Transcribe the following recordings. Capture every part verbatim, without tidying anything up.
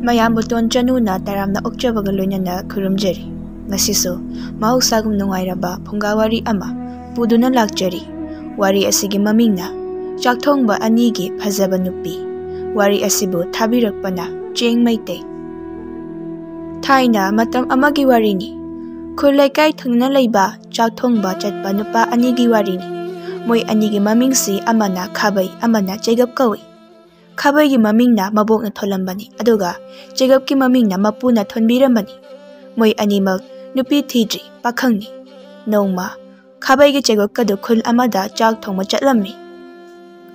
ꯃꯌꯥꯝꯕꯨ ꯇꯣꯟ ꯆꯅꯨꯅ ꯇꯔꯥꯝꯅ ꯑꯣꯛꯆꯕꯒ ꯂꯣꯏꯅꯅ ꯈꯨꯔꯨꯝꯖꯔꯤ꯫ ꯉꯁꯤꯁꯨ ꯃꯍꯧꯁꯥꯒꯨꯝ ꯅꯨꯡꯉꯥꯏꯔꯕ ꯐꯨꯡꯒꯥ ꯋꯥꯔꯤ ꯑꯃ ꯄꯨꯗꯨꯅ ꯂꯥꯛꯆꯔꯤ꯫ ꯋꯥꯔꯤ ꯑꯁꯤꯒꯤ ꯃꯃꯤꯡꯅ ꯆꯥꯛ ꯊꯣꯡꯕ ꯑꯅꯤꯒꯤ ꯐꯖꯕ ꯅꯨꯄꯤ꯫ ꯋꯥꯔꯤ ꯑꯁꯤꯕꯨ ꯊꯥꯕꯤꯔꯛꯄꯅ ꯆꯦꯡ ꯃꯩꯇꯩ꯫ ꯊꯥꯏꯅ ꯃꯇꯝ ꯑꯃꯒꯤ ꯋꯥꯔꯤꯅꯤ꯫ ꯈꯨꯜ ꯂꯩꯀꯥꯏ ꯊꯪꯅꯅ ꯂꯩꯕ ꯆꯥꯛ ꯊꯣꯡꯕ ꯆꯠꯄ ꯅꯨꯄꯥ ꯑꯅꯤꯒꯤ ꯋꯥꯔꯤꯅꯤ꯫ ꯃꯣꯏ ꯑꯅꯤꯒꯤ ꯃꯃꯤꯡꯁꯤ ꯑꯃꯅ ꯈꯥꯕꯩ, ꯑꯃꯅ ꯆꯦꯒꯞ ꯀꯧꯏ꯫ ꯈꯥꯕꯩꯒꯤ ꯃꯃꯤꯡꯅ ꯃꯕꯣꯛꯅ ꯊꯣꯜꯂꯝꯕꯅꯤ, ꯑꯗꯨꯒ ꯆꯦꯒꯞꯀꯤ ꯃꯃꯤꯡꯅ ꯃꯄꯨꯅ ꯊꯣꯟꯕꯤꯔꯝꯕꯅꯤ꯫ ꯃꯣꯏ ꯑꯅꯤꯃꯛ ꯅꯨꯄꯤ ꯊꯤꯗ꯭ꯔꯤ, ꯄꯥꯈꯪꯅꯤ꯫ ꯅꯣꯡꯃ ꯈꯥꯕꯩꯒꯤ ꯆꯦꯒꯞꯀꯗꯨ ꯈꯨꯜ ꯑꯃꯗ ꯆꯥꯛ ꯊꯣꯡꯕ ꯆꯠꯂꯝꯃꯤ꯫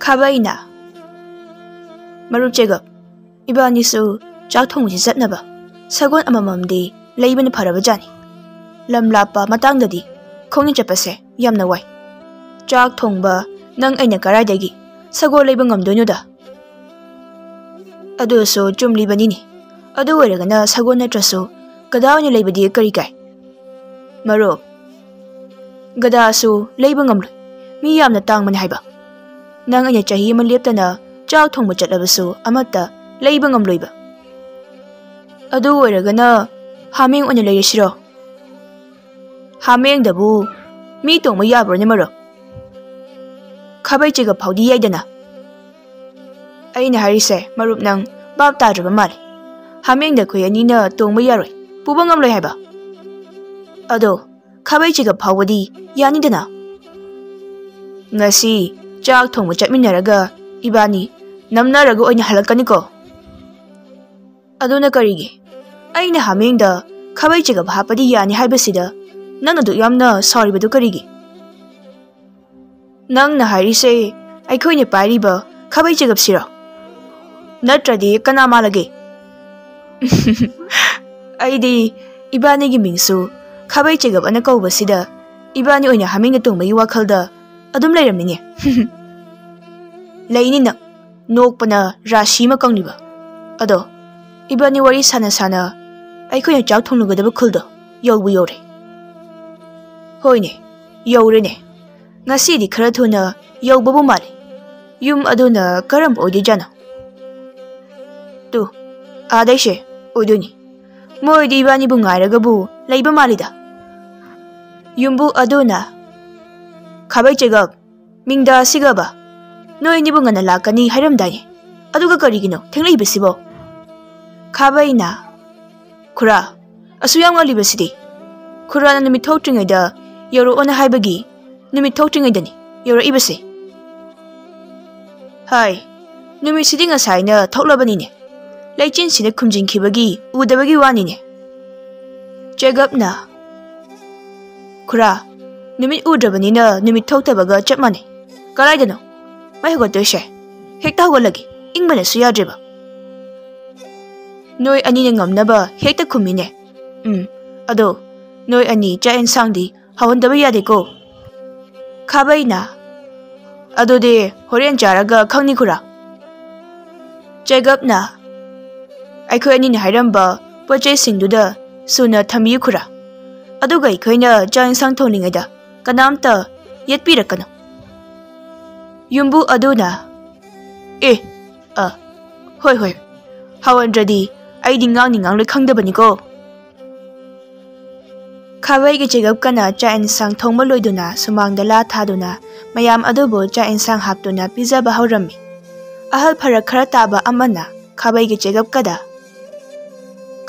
ꯈꯥꯕꯩꯅ, "ꯃꯔꯨꯞ ꯆꯦꯒꯞ, ꯏꯕꯥꯅꯤꯁꯨ ꯆꯥꯛ ꯊꯣꯡꯕꯁꯤ ꯆꯠꯅꯕ ꯁꯒꯣꯜ ꯑꯃꯃꯝꯗꯤ ꯂꯩꯕꯅ ꯐꯔꯕꯖꯥꯠꯅꯤ꯫ ꯂꯝ ꯂꯥꯞꯄ ꯃꯇꯥꯡꯗꯗꯤ ꯈꯣꯡꯅ ꯆꯠꯄꯁꯦ ꯌꯥꯝꯅ ꯋꯥꯏ꯫ ꯆꯥꯛ ꯊꯣꯡꯕ ꯅꯪ ꯑꯩꯅ ꯀꯔꯥꯏꯗꯒꯤ ꯁꯒꯣꯜ ꯂꯩꯕ ꯉꯝꯗꯣꯏꯅꯣꯗ?" "ꯑꯗꯨꯁꯨ ꯆꯨꯝꯂꯤꯕꯅꯤꯅꯦ꯫ ꯑꯗꯨ ꯑꯣꯏꯔꯒꯅ ꯁꯒꯣꯜ ꯅꯠꯇ꯭ꯔꯁꯨ ꯒꯙꯥ ꯑꯣꯏꯅ ꯂꯩꯕꯗꯤ ꯀꯔꯤ ꯀꯥꯏ?" "ꯃꯔꯨꯞ, ꯒꯙꯥꯁꯨ ꯂꯩꯕ ꯉꯝꯂꯣꯏ꯫ ꯃꯤ ꯌꯥꯝꯅ ꯇꯥꯡꯕꯅꯤ ꯍꯥꯏꯕ꯫ ꯅꯪ ꯑꯩꯅ ꯆꯍꯤ ꯑꯃ ꯂꯦꯞꯇꯅ ꯆꯥꯛ ꯊꯣꯡꯕ ꯆꯠꯂꯕꯁꯨ ꯑꯃꯠꯇ ꯂꯩꯕ ꯉꯝꯂꯣꯏꯕ꯫ ꯑꯗꯨ ꯑꯣꯏꯔꯒꯅ ꯍꯥꯃꯦꯡ ꯑꯣꯏꯅ ꯂꯩꯔꯁꯤꯔꯣ?" "ꯍꯥꯃꯦꯡꯗꯕꯨ ꯃꯤ ꯇꯣꯡꯕ ꯌꯥꯕ꯭ꯔꯣꯅꯦ ꯃꯔꯨꯞ? ꯈꯥꯕꯩ ꯆꯦꯒꯞ ꯐꯥꯎꯗꯤ ꯌꯥꯏꯗꯅ?" "ꯑꯩꯅ ꯍꯥꯏꯔꯤꯁꯦ ꯃꯔꯨꯞ, ꯅꯪ ꯚꯥꯞ ꯇꯥꯗ꯭ꯔꯕ ꯃꯥꯜꯂꯦ꯫ ꯍꯥꯃꯦꯡꯗ ꯑꯩꯈꯣꯏ ꯑꯅꯤꯅ ꯇꯣꯡꯕ ꯌꯥꯔꯣꯏ, ꯄꯨꯕ ꯉꯝꯂꯣꯏ ꯍꯥꯏꯕ꯫ ꯑꯗꯣ ꯈꯥꯕꯩ ꯆꯦꯒꯞ ꯐꯥꯎꯕꯗꯤ ꯌꯥꯅꯤꯗꯅ? ꯉꯁꯤ ꯆꯥꯛ ꯊꯣꯡꯕ ꯆꯠꯃꯤꯟꯅꯔꯒ ꯏꯕꯥꯅꯤ ꯅꯝꯅꯔꯒ ꯑꯣꯏꯅ ꯍꯜꯂꯛꯀꯅꯤꯀꯣ?" "ꯑꯗꯨꯅ ꯀꯔꯤꯒꯤ? ꯑꯩꯅ ꯍꯥꯃꯦꯡꯗ ꯈꯥꯕꯩ ꯆꯦꯒꯞ ꯍꯥꯞꯄꯗꯤ ꯌꯥꯅꯤ ꯍꯥꯏꯕꯁꯤꯗ ꯅꯪ ꯑꯗꯨꯛ ꯌꯥꯝꯅ ꯁꯥꯎꯔꯤꯕꯗꯨ ꯀꯔꯤꯒꯤ?" "ꯅꯪꯅ ꯍꯥꯏꯔꯤꯁꯦ ꯑꯩꯈꯣꯏꯅ ꯄꯥꯏꯔꯤꯕ ꯈꯥꯕꯩ ꯆꯦꯒꯞꯁꯤꯔꯣ? ꯅꯠꯇ꯭ꯔꯗꯤ ꯀꯅꯥ ꯃꯥꯜꯂꯒꯦ?" "ꯑꯩꯗꯤ ꯏꯕꯥꯅꯤꯒꯤ ꯃꯤꯡꯁꯨ ꯈꯥꯕꯩ ꯆꯦꯒꯞ ꯑꯅ ꯀꯧꯕꯁꯤꯗ ꯏꯕꯥꯅꯤ ꯑꯣꯏꯅ ꯍꯥꯃꯦꯡꯗ ꯇꯣꯡꯕꯒꯤ ꯋꯥꯈꯜꯗ ꯑꯗꯨꯝ ꯂꯩꯔꯝꯃꯤꯅꯦ꯫" "ꯂꯩꯅꯤ ꯅꯪ, ꯅꯣꯛꯄꯅ ꯔꯥꯁꯤ ꯑꯃ ꯀꯪꯂꯤꯕ꯫ ꯑꯗꯣ ꯏꯕꯥꯅꯤ ꯋꯥꯔꯤ ꯁꯥꯟꯅ ꯁꯥꯟꯅ ꯑꯩꯈꯣꯏꯅ ꯆꯥꯛ ꯊꯣꯡꯂꯨꯒꯗꯕ ꯈꯨꯜꯗꯣ ꯌꯧꯕꯨ ꯌꯧꯔꯦ꯫" "ꯍꯣꯏꯅꯦ, ꯌꯧꯔꯦꯅꯦ꯫ ꯉꯁꯤꯗꯤ ꯈꯔ ꯊꯨꯅ ꯌꯧꯕꯕꯨ ꯃꯥꯜꯂꯤ꯫ ꯌꯨꯝ ꯑꯗꯨꯅ ꯀꯔꯝꯕ ꯑꯣꯏꯗꯣꯏꯖꯥꯠꯅꯣ? ꯇꯨ, ꯑꯥꯗꯩꯁꯦ ꯑꯣꯏꯗꯣꯏꯅꯤ꯫ ꯃꯣꯏꯗꯤ ꯏꯕꯥꯅꯤꯕꯨ ꯉꯥꯏꯔꯒꯕꯨ ꯂꯩꯕ ꯃꯥꯜꯂꯤꯗ꯫ ꯌꯨꯝꯕꯨ ꯑꯗꯨꯅ, "ꯈꯥꯕꯩ ꯆꯦꯒꯞ, ꯃꯤꯡꯗ ꯑꯁꯤꯒꯕ? ꯅꯣꯏ ꯑꯅꯤꯕꯨ ꯉꯟꯅ ꯂꯥꯛꯀꯅꯤ ꯍꯥꯏꯔꯝꯗꯥꯏꯅꯦ꯫ ꯑꯗꯨꯒ ꯀꯔꯤꯒꯤꯅꯣ ꯊꯦꯡꯂꯛꯏꯕꯁꯤꯕꯣ?" ꯈꯥꯕꯩꯅ, "ꯈꯨꯔꯥ, ꯑꯁꯨꯛ ꯌꯥꯝ ꯉꯜꯂꯤꯕꯁꯤꯗꯤ? ꯈꯨꯔꯥꯅ ꯅꯨꯃꯤꯠ ꯊꯣꯛꯇ꯭ꯔꯤꯉꯩꯗ ꯌꯧꯔꯛꯑꯣꯅ ꯍꯥꯏꯕꯒꯤ ꯅꯨꯃꯤꯠ ꯊꯣꯛꯇ꯭ꯔꯤꯉꯩꯗꯅꯤ ꯌꯧꯔꯛꯏꯕꯁꯦ꯫ ꯍꯥꯏ, ꯅꯨꯃꯤꯠꯁꯤꯗꯤ ꯉꯁꯥꯏꯅ ꯊꯣꯛꯂꯕꯅꯤꯅꯦ꯫ ꯂꯩꯆꯤꯟꯁꯤꯅ ꯈꯨꯝꯖꯤꯟꯈꯤꯕꯒꯤ ꯎꯗꯕꯒꯤ ꯋꯥꯅꯤꯅꯦ꯫" ꯆꯦꯒꯞꯅ, "ꯈꯨꯔꯥ, ꯅꯨꯃꯤꯠ ꯎꯗ꯭ꯔꯕꯅꯤꯅ ꯅꯨꯃꯤꯠ ꯊꯣꯛꯇꯕꯒ ꯆꯞ ꯃꯥꯟꯅꯩ꯫ ꯀꯗꯥꯏꯗꯅꯣ ꯃꯩ ꯍꯧꯒꯠꯇꯣꯏꯁꯦ? ꯍꯦꯛꯇ ꯍꯧꯒꯠꯂꯒꯦ, ꯏꯪꯕꯅꯁꯨ ꯌꯥꯗ꯭ꯔꯦꯕ꯫" "ꯅꯣꯏ ꯑꯅꯤꯅ ꯉꯝꯅꯕ ꯍꯦꯛꯇ ꯈꯨꯝꯃꯤꯅꯦ꯫ ꯎꯝ, ꯑꯗꯣ ꯅꯣꯏ ꯑꯅꯤ ꯆꯥꯛ ꯌꯦꯟꯁꯥꯡꯗꯤ ꯍꯧꯍꯟꯗꯕ ꯌꯥꯗꯦꯀꯣ꯫" ꯈꯥꯕꯩꯅ, "ꯑꯗꯨꯗꯤ ꯍꯣꯔꯦꯟ ꯆꯥꯔꯒ ꯈꯪꯅꯤ ꯈꯨꯔꯥ꯫" ꯆꯦꯒꯞꯅ, "ꯑꯩꯈꯣꯏ ꯑꯅꯤꯅ ꯍꯥꯏꯔꯝꯕ ꯄꯣꯠ ꯆꯩꯁꯤꯡꯗꯨꯗ ꯁꯨꯅ ꯊꯝꯕꯤꯌꯨ ꯈꯨꯔꯥ꯫ ꯑꯗꯨꯒ ꯑꯩꯈꯣꯏꯅ ꯆꯥꯛ ꯌꯦꯟꯁꯥꯡ ꯊꯣꯡꯂꯤꯉꯩꯗ ꯀꯅꯥꯝꯇ ꯌꯦꯠꯄꯤꯔꯛꯀꯅꯨ꯫" ꯌꯨꯝꯕꯨ ꯑꯗꯨꯅ, "ꯑꯦ, ꯑ, ꯍꯣꯏ, ꯍꯣꯏ, ꯍꯧꯍꯟꯗ꯭ꯔꯗꯤ ꯑꯩꯗꯤ ꯉꯥꯡꯅꯤ ꯉꯥꯡꯂꯣꯏ ꯈꯪꯗꯕꯅꯤꯀꯣ꯫" ꯈꯥꯕꯩꯒꯤ ꯆꯦꯒꯞꯀꯅ ꯆꯥꯛ ꯌꯦꯟꯁꯥꯡ ꯊꯣꯡꯕ ꯂꯣꯏꯗꯨꯅ ꯁꯨꯃꯥꯡꯗ ꯂꯥ ꯊꯥꯗꯨꯅ ꯃꯌꯥꯝ ꯑꯗꯨꯕꯨ ꯆꯥꯛ ꯌꯦꯟꯁꯥꯡ ꯍꯥꯞꯇꯨꯅ ꯄꯤꯖꯕ ꯍꯧꯔꯝꯃꯤ꯫ ꯑꯍꯜ ꯐꯔꯛ ꯈꯔ ꯇꯥꯕ ꯑꯃꯅ ꯈꯥꯕꯩꯒꯤ ꯆꯦꯒꯞꯀꯗ,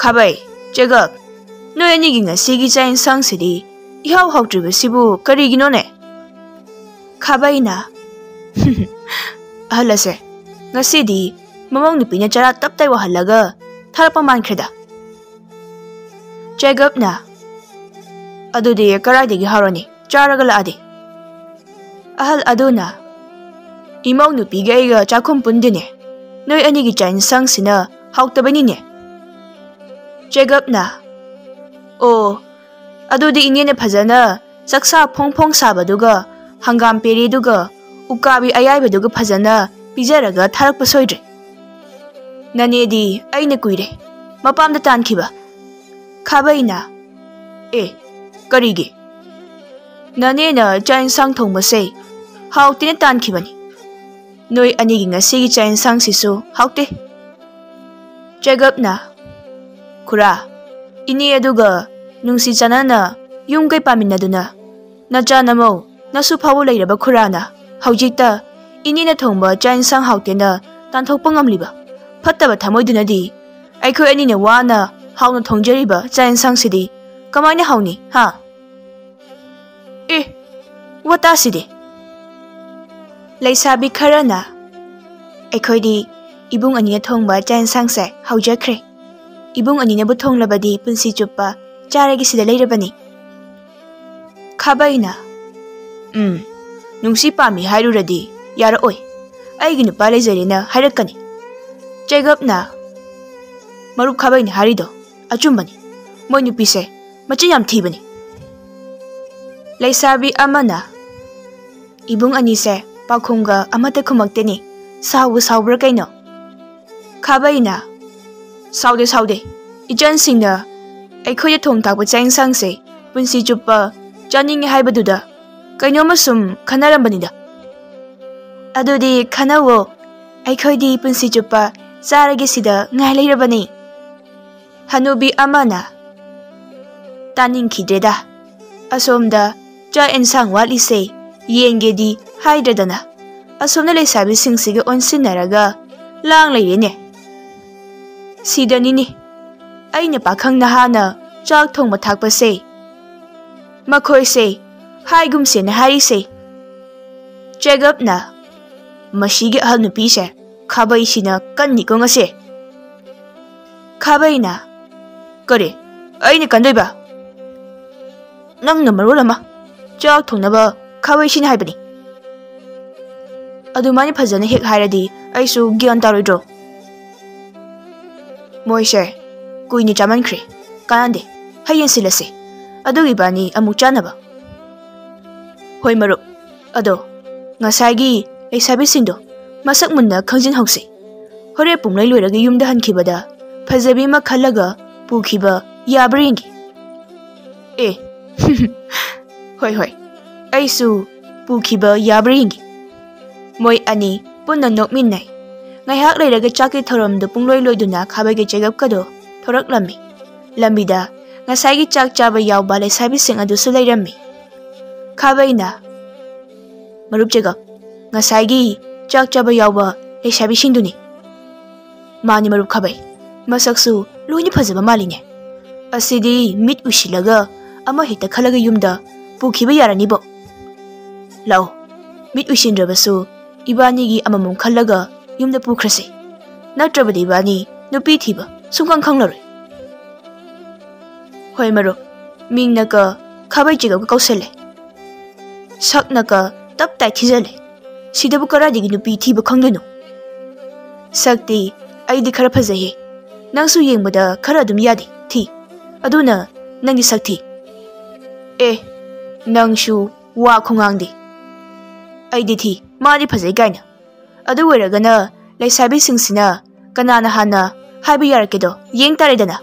"ꯈꯥꯕꯩ, ꯆꯦꯒꯞ, ꯅꯣꯏ ꯑꯅꯤꯒꯤ ꯉꯁꯤꯒꯤ ꯆꯥꯛ ꯌꯦꯟꯁꯥꯡꯁꯤꯗꯤ ꯏꯍꯥꯎ ꯍꯥꯎꯇ꯭ꯔꯤꯕꯁꯤꯕꯨ ꯀꯔꯤꯒꯤꯅꯣꯅꯦ?" ꯈꯥꯕꯩꯅ, "ꯑꯍꯜ ꯑꯁꯦ, ꯉꯁꯤꯗꯤ ꯃꯃꯧ ꯅꯨꯄꯤꯅ ꯆꯔꯥ ꯇꯞꯇꯥꯏ ꯋꯥꯍꯜꯂꯒ ꯊꯥꯔꯛꯄ ꯃꯥꯟꯈ꯭ꯔꯦꯗ꯫" ꯆꯦꯒꯞꯅ, "ꯑꯗꯨꯗꯤ ꯀꯔꯥꯏꯗꯒꯤ ꯍꯥꯎꯔꯅꯤ, ꯆꯥꯔꯒ ꯂꯥꯛꯑꯗꯤ?" ꯑꯍꯜ ꯑꯗꯨꯅ, "ꯏꯃꯧ ꯅꯨꯄꯤꯒ ꯑꯩꯒ ꯆꯥꯛꯈꯨꯝ ꯄꯨꯟꯗꯦꯅꯦ꯫ ꯅꯣꯏ ꯑꯅꯤꯒꯤ ꯆꯥꯛ ꯌꯦꯟꯁꯥꯡꯁꯤꯅ ꯍꯥꯎꯇꯕꯅꯤꯅꯦ꯫" ꯆꯦꯒꯞꯅ, "ꯑꯣ, ꯑꯗꯨꯗꯤ ꯏꯅꯦꯅ ꯐꯖꯅ ꯆꯥꯛꯁꯥ ꯐꯣꯡ ꯐꯣꯡ ꯁꯥꯕꯗꯨꯒ ꯍꯪꯒꯥꯝ ꯄꯦꯔꯦꯗꯨꯒ ꯎꯀꯥꯕꯤ ꯑꯌꯥꯏꯕꯗꯨꯒ ꯐꯖꯅ ꯄꯤꯖꯔꯒ ꯊꯥꯔꯛꯄ ꯁꯣꯏꯗ꯭ꯔꯦ꯫ ꯅꯅꯦꯗꯤ ꯑꯩꯅ ꯀꯨꯏꯔꯦ ꯃꯄꯥꯝꯗ ꯇꯥꯟꯈꯤꯕ꯫" ꯈꯥꯕꯩꯅ, "ꯑꯦ, ꯀꯔꯤꯒꯤ? ꯅꯅꯦꯅ ꯆꯥꯛ ꯌꯦꯟꯁꯥꯡ ꯊꯣꯡꯕꯁꯦ ꯍꯥꯎꯇꯦꯅ ꯇꯥꯟꯈꯤꯕꯅꯤ꯫ ꯅꯣꯏ ꯑꯅꯤꯒꯤ ꯉꯁꯤꯒꯤ ꯆꯥꯛ ꯌꯦꯟꯁꯥꯡꯁꯤꯁꯨ ꯍꯥꯎꯇꯦ꯫" ꯆꯦꯒꯞꯅ, "ꯈꯨꯔꯥ, ꯏꯅꯦ ꯑꯗꯨꯒ ꯅꯨꯡꯁꯤ ꯆꯥꯟꯅꯅ ꯌꯨꯝ ꯀꯩ ꯄꯥꯟꯃꯤꯟꯅꯗꯨꯅ ꯅꯆꯥ ꯅꯃꯧ ꯅꯁꯨ ꯐꯥꯎꯕ ꯂꯩꯔꯕ ꯈꯨꯔꯥꯅ ꯍꯧꯖꯤꯛꯇ ꯏꯅꯦꯅ ꯊꯣꯡꯕ ꯆꯥꯛ ꯏꯟꯁꯥꯡ ꯍꯥꯎꯇꯦꯅ ꯇꯥꯟꯊꯣꯛꯄ ꯉꯝꯂꯤꯕ ꯐꯠꯇꯕ ꯊꯃꯣꯏꯗꯨꯅꯗꯤ ꯑꯩꯈꯣꯏ ꯑꯅꯤꯅ ꯋꯥꯅ ꯍꯥꯎꯅ ꯊꯣꯡꯖꯔꯤꯕ ꯆꯥꯛ ꯏꯟꯁꯥꯡꯁꯤꯗꯤ ꯀꯃꯥꯏꯅ ꯍꯥꯎꯅꯤ, ꯍꯥ?" ꯑꯦ, ꯋꯥꯇꯥꯁꯤꯗꯤ꯫ ꯂꯩꯁꯥꯕꯤ ꯈꯔꯅ, "ꯑꯩꯈꯣꯏꯗꯤ ꯏꯕꯨꯡ ꯑꯅꯤꯅ ꯊꯣꯡꯕ ꯆꯥꯛ ꯏꯟꯁꯥꯡꯁꯦ ꯍꯧꯖꯈ꯭ꯔꯦ꯫ ꯏꯕꯨꯡ ꯑꯅꯤꯅꯕꯨ ꯊꯣꯡꯂꯕꯗꯤ ꯄꯨꯟꯁꯤ ꯆꯨꯞꯄ ꯆꯥꯔꯒꯦ ꯁꯤꯗ ꯂꯩꯔꯕꯅꯤ꯫" ꯈꯥꯕꯩꯅ, "ꯎꯝ, ꯅꯨꯡꯁꯤ ꯄꯥꯝꯃꯤ ꯍꯥꯏꯔꯨꯔꯗꯤ ꯌꯥꯔꯛꯑꯣꯏ꯫ ꯑꯩꯒꯤ ꯅꯨꯄꯥ ꯂꯩꯖꯔꯦꯅ ꯍꯥꯏꯔꯛꯀꯅꯤ꯫" ꯆꯦꯒꯞꯅ, "ꯃꯔꯨꯞ ꯈꯥꯕꯩꯅ ꯍꯥꯏꯔꯤꯗꯣ ꯑꯆꯨꯝꯕꯅꯤ꯫ ꯃꯣꯏ ꯅꯨꯄꯤꯁꯦ ꯃꯆꯤꯟ ꯌꯥꯝ ꯊꯤꯕꯅꯤ꯫" ꯂꯩꯁꯥꯕꯤ ꯑꯃꯅ, "ꯏꯕꯨꯡ ꯑꯅꯤꯁꯦ ꯄꯥꯎꯈꯨꯝꯒ ꯑꯃꯠꯇ ꯈꯨꯝꯃꯛꯇꯦꯅꯦ꯫ ꯁꯥꯎꯕꯨ ꯁꯥꯎꯕ꯭ꯔꯥ ꯀꯩꯅꯣ?" ꯈꯥꯕꯩꯅ, "ꯁꯥꯎꯗꯦ, ꯁꯥꯎꯗꯦ꯫ ꯏꯆꯟꯁꯤꯡꯅ ꯑꯩꯈꯣꯏꯗ ꯊꯣꯡ ꯊꯥꯛꯄ ꯆꯥꯛ ꯏꯟꯁꯥꯡꯁꯦ ꯄꯨꯟꯁꯤ ꯆꯨꯞꯄ ꯆꯥꯅꯤꯡꯉꯦ ꯍꯥꯏꯕꯗꯨꯗ ꯀꯩꯅꯣꯝꯃ ꯁꯨꯝ ꯈꯟꯅꯔꯝꯕꯅꯤꯗ꯫" "ꯑꯗꯨꯗꯤ ꯈꯟꯅꯧꯋꯣ꯫ ꯑꯩꯈꯣꯏꯗꯤ ꯄꯨꯟꯁꯤ ꯆꯨꯞꯄ ꯆꯥꯔꯒꯦ ꯁꯤꯗ ꯉꯥꯏ ꯂꯩꯔꯕꯅꯤ꯫" ꯍꯅꯨꯕꯤ ꯑꯃꯅ, "ꯇꯥꯅꯤꯡꯈꯤꯗ꯭ꯔꯦꯗ꯫ ꯑꯁꯣꯝꯗ ꯆꯥꯛ ꯏꯟꯁꯥꯡ ꯋꯥꯠꯂꯤꯁꯦ ꯌꯦꯡꯒꯦꯗꯤ ꯍꯥꯏꯗ꯭ꯔꯗꯅ, ꯑꯁꯣꯝꯗ ꯂꯩꯁꯥꯕꯤꯁꯤꯡꯁꯤꯒ ꯑꯣꯟꯁꯤꯟꯅꯔꯒ ꯂꯥꯡ ꯂꯩꯔꯦꯅꯦ꯫ ꯁꯤꯗꯅꯤꯅꯦ ꯑꯩꯅ ꯄꯥꯈꯪ ꯅꯍꯥꯅ ꯆꯥꯛ ꯊꯣꯡꯕ ꯊꯥꯛꯄꯁꯦ꯫ ꯃꯈꯣꯏꯁꯦ ꯍꯥꯏꯒꯨꯝꯁꯦꯅ ꯍꯥꯏꯔꯤꯁꯦ꯫" ꯆꯦꯒꯞꯅ, "ꯃꯁꯤꯒꯤ ꯑꯍꯜ ꯅꯨꯄꯤꯁꯦ ꯈꯥꯕꯩꯁꯤꯅ ꯀꯟꯅꯤꯀꯣ ꯉꯁꯤ꯫" ꯈꯥꯕꯩꯅ, "ꯀꯔꯤ? ꯑꯩꯅ ꯀꯟꯗꯣꯏꯕ? ꯅꯪꯅ ꯃꯔꯣꯜ ꯑꯃ ꯆꯥꯛ ꯊꯣꯡꯅꯕ ꯈꯥꯕꯩꯁꯤꯅ ꯍꯥꯏꯕꯅꯤ꯫" "ꯑꯗꯨꯃꯥꯏꯅ ꯐꯖꯅ ꯍꯦꯛ ꯍꯥꯏꯔꯗꯤ ꯑꯩꯁꯨ ꯒ꯭ꯌꯥꯟ ꯇꯥꯔꯣꯏꯗ꯭ꯔꯣ?" "ꯃꯣꯏꯁꯦ ꯀꯨꯏꯅ ꯆꯥꯃꯟꯈ꯭ꯔꯦ, ꯀꯥꯟꯅꯗꯦ꯫ ꯍꯌꯦꯡ ꯁꯤꯜꯂꯁꯤ, ꯑꯗꯨꯒ ꯏꯕꯥꯅꯤ ꯑꯃꯨꯛ ꯆꯥꯅꯕ꯫" "ꯍꯣꯏ ꯃꯔꯨꯞ, ꯑꯗꯣ ꯉꯁꯥꯏꯒꯤ ꯂꯩꯁꯥꯕꯤꯁꯤꯡꯗꯣ ꯃꯁꯛ ꯃꯨꯟꯅ ꯈꯪꯖꯤꯟꯍꯧꯁꯤ꯫ ꯍꯣꯔꯦꯟ ꯄꯨꯡꯂꯩ ꯂꯣꯏꯔꯒ ꯌꯨꯝꯗ ꯍꯟꯈꯤꯕꯗ ꯐꯖꯕꯤ ꯑꯃ ꯈꯜꯂꯒ ꯄꯨꯈꯤꯕ ꯌꯥꯕ꯭ꯔꯥ ꯌꯦꯡꯒꯦ꯫" "ꯑꯦ, ꯍꯣꯏ, ꯍꯣꯏ, ꯑꯩꯁꯨ ꯄꯨꯈꯤꯕ ꯌꯥꯕ꯭ꯔꯥ ꯌꯦꯡꯒꯦ꯫" ꯃꯣꯏ ꯑꯅꯤ ꯄꯨꯟꯅ ꯅꯣꯛꯃꯤꯟꯅꯩ꯫ ꯉꯥꯏꯍꯥꯛ ꯂꯩꯔꯒ ꯆꯥꯛꯀꯤ ꯊꯧꯔꯝꯗꯨ ꯄꯨꯡꯂꯣꯏ ꯂꯣꯏꯗꯨꯅ ꯈꯥꯕꯩꯒ ꯆꯦꯒꯞꯀꯗꯣ ꯊꯣꯔꯛꯂꯝꯃꯤ꯫ ꯂꯝꯕꯤꯗ ꯉꯁꯥꯏꯒꯤ ꯆꯥꯛ ꯆꯥꯕ ꯌꯥꯎꯕ ꯂꯩꯁꯥꯕꯤꯁꯤꯡ ꯑꯗꯨꯁꯨ ꯂꯩꯔꯝꯃꯤ꯫ ꯈꯥꯕꯩꯅ, "ꯃꯔꯨꯞ ꯆꯦꯒꯞ, ꯉꯁꯥꯏꯒꯤ ꯆꯥꯛ ꯆꯥꯕ ꯌꯥꯎꯕ ꯂꯩꯁꯥꯕꯤꯁꯤꯡꯗꯨꯅꯤ꯫" "ꯃꯥꯅꯤ ꯃꯔꯨꯞ ꯈꯥꯕꯩ, ꯃꯁꯛꯁꯨ ꯂꯣꯏꯅ ꯐꯖꯕ ꯃꯥꯜꯂꯤꯅꯦ꯫ ꯑꯁꯤꯗꯤ ꯃꯤꯠ ꯎꯏꯁꯤꯜꯂꯒ ꯑꯃ ꯍꯦꯛꯇ ꯈꯜꯂꯒ ꯌꯨꯝꯗ ꯄꯨꯈꯤꯕ ꯌꯥꯔꯅꯤꯕꯣ꯫ ꯂꯥꯛꯑꯣ, ꯃꯤꯠ ꯎꯏꯁꯤꯟꯗ꯭ꯔꯕꯁꯨ ꯏꯕꯥꯅꯤꯒꯤ ꯑꯃꯃꯝ ꯈꯜꯂꯒ ꯌꯨꯝꯗ ꯄꯨꯈ꯭ꯔꯁꯤ꯫ ꯅꯠꯇ꯭ꯔꯕꯗꯤ ꯏꯕꯥꯅꯤ ꯅꯨꯄꯤ ꯊꯤꯕ ꯁꯨꯡꯈꯪ ꯈꯪꯂꯔꯣꯏ꯫" "ꯍꯣꯏ ꯃꯔꯨꯞ, ꯃꯤꯡꯅꯀ ꯈꯥꯕꯩ ꯆꯦꯒꯞꯀ ꯀꯧꯁꯜꯂꯦ꯫ ꯁꯛꯅꯀ ꯇꯞ ꯇꯥꯏ ꯊꯤꯖꯜꯂꯦ꯫ ꯁꯤꯗꯕꯨ ꯀꯗꯥꯏꯗꯒꯤ ꯅꯨꯄꯤ ꯊꯤꯕ ꯈꯪꯗꯣꯏꯅꯣ?" "ꯁꯛꯇꯤ ꯑꯩꯗꯤ ꯈꯔ ꯐꯖꯩꯌꯦ꯫ ꯅꯪꯁꯨ ꯌꯦꯡꯕꯗ ꯈꯔ ꯑꯗꯨꯝ ꯌꯥꯗꯦ, ꯊꯤ꯫ ꯑꯗꯨꯅ ꯅꯪꯗꯤ ꯁꯛ ꯊꯤ꯫" "ꯑꯦ, ꯅꯪꯁꯨ ꯋꯥ ꯈꯨꯉꯥꯡꯗꯤ꯫ ꯑꯩꯗꯤ ꯊꯤ, ꯃꯥꯗꯤ ꯐꯖꯩ ꯀꯥꯏꯅ꯫ ꯑꯗꯨ ꯑꯣꯏꯔꯒꯅ ꯂꯩꯁꯥꯕꯤꯁꯤꯡꯁꯤꯅ ꯀꯅꯥꯅ ꯍꯥꯟꯅ ꯍꯥꯏꯕ ꯌꯥꯔꯛꯀꯦꯗꯣ ꯌꯦꯡ ꯇꯥꯔꯦꯗꯅ꯫"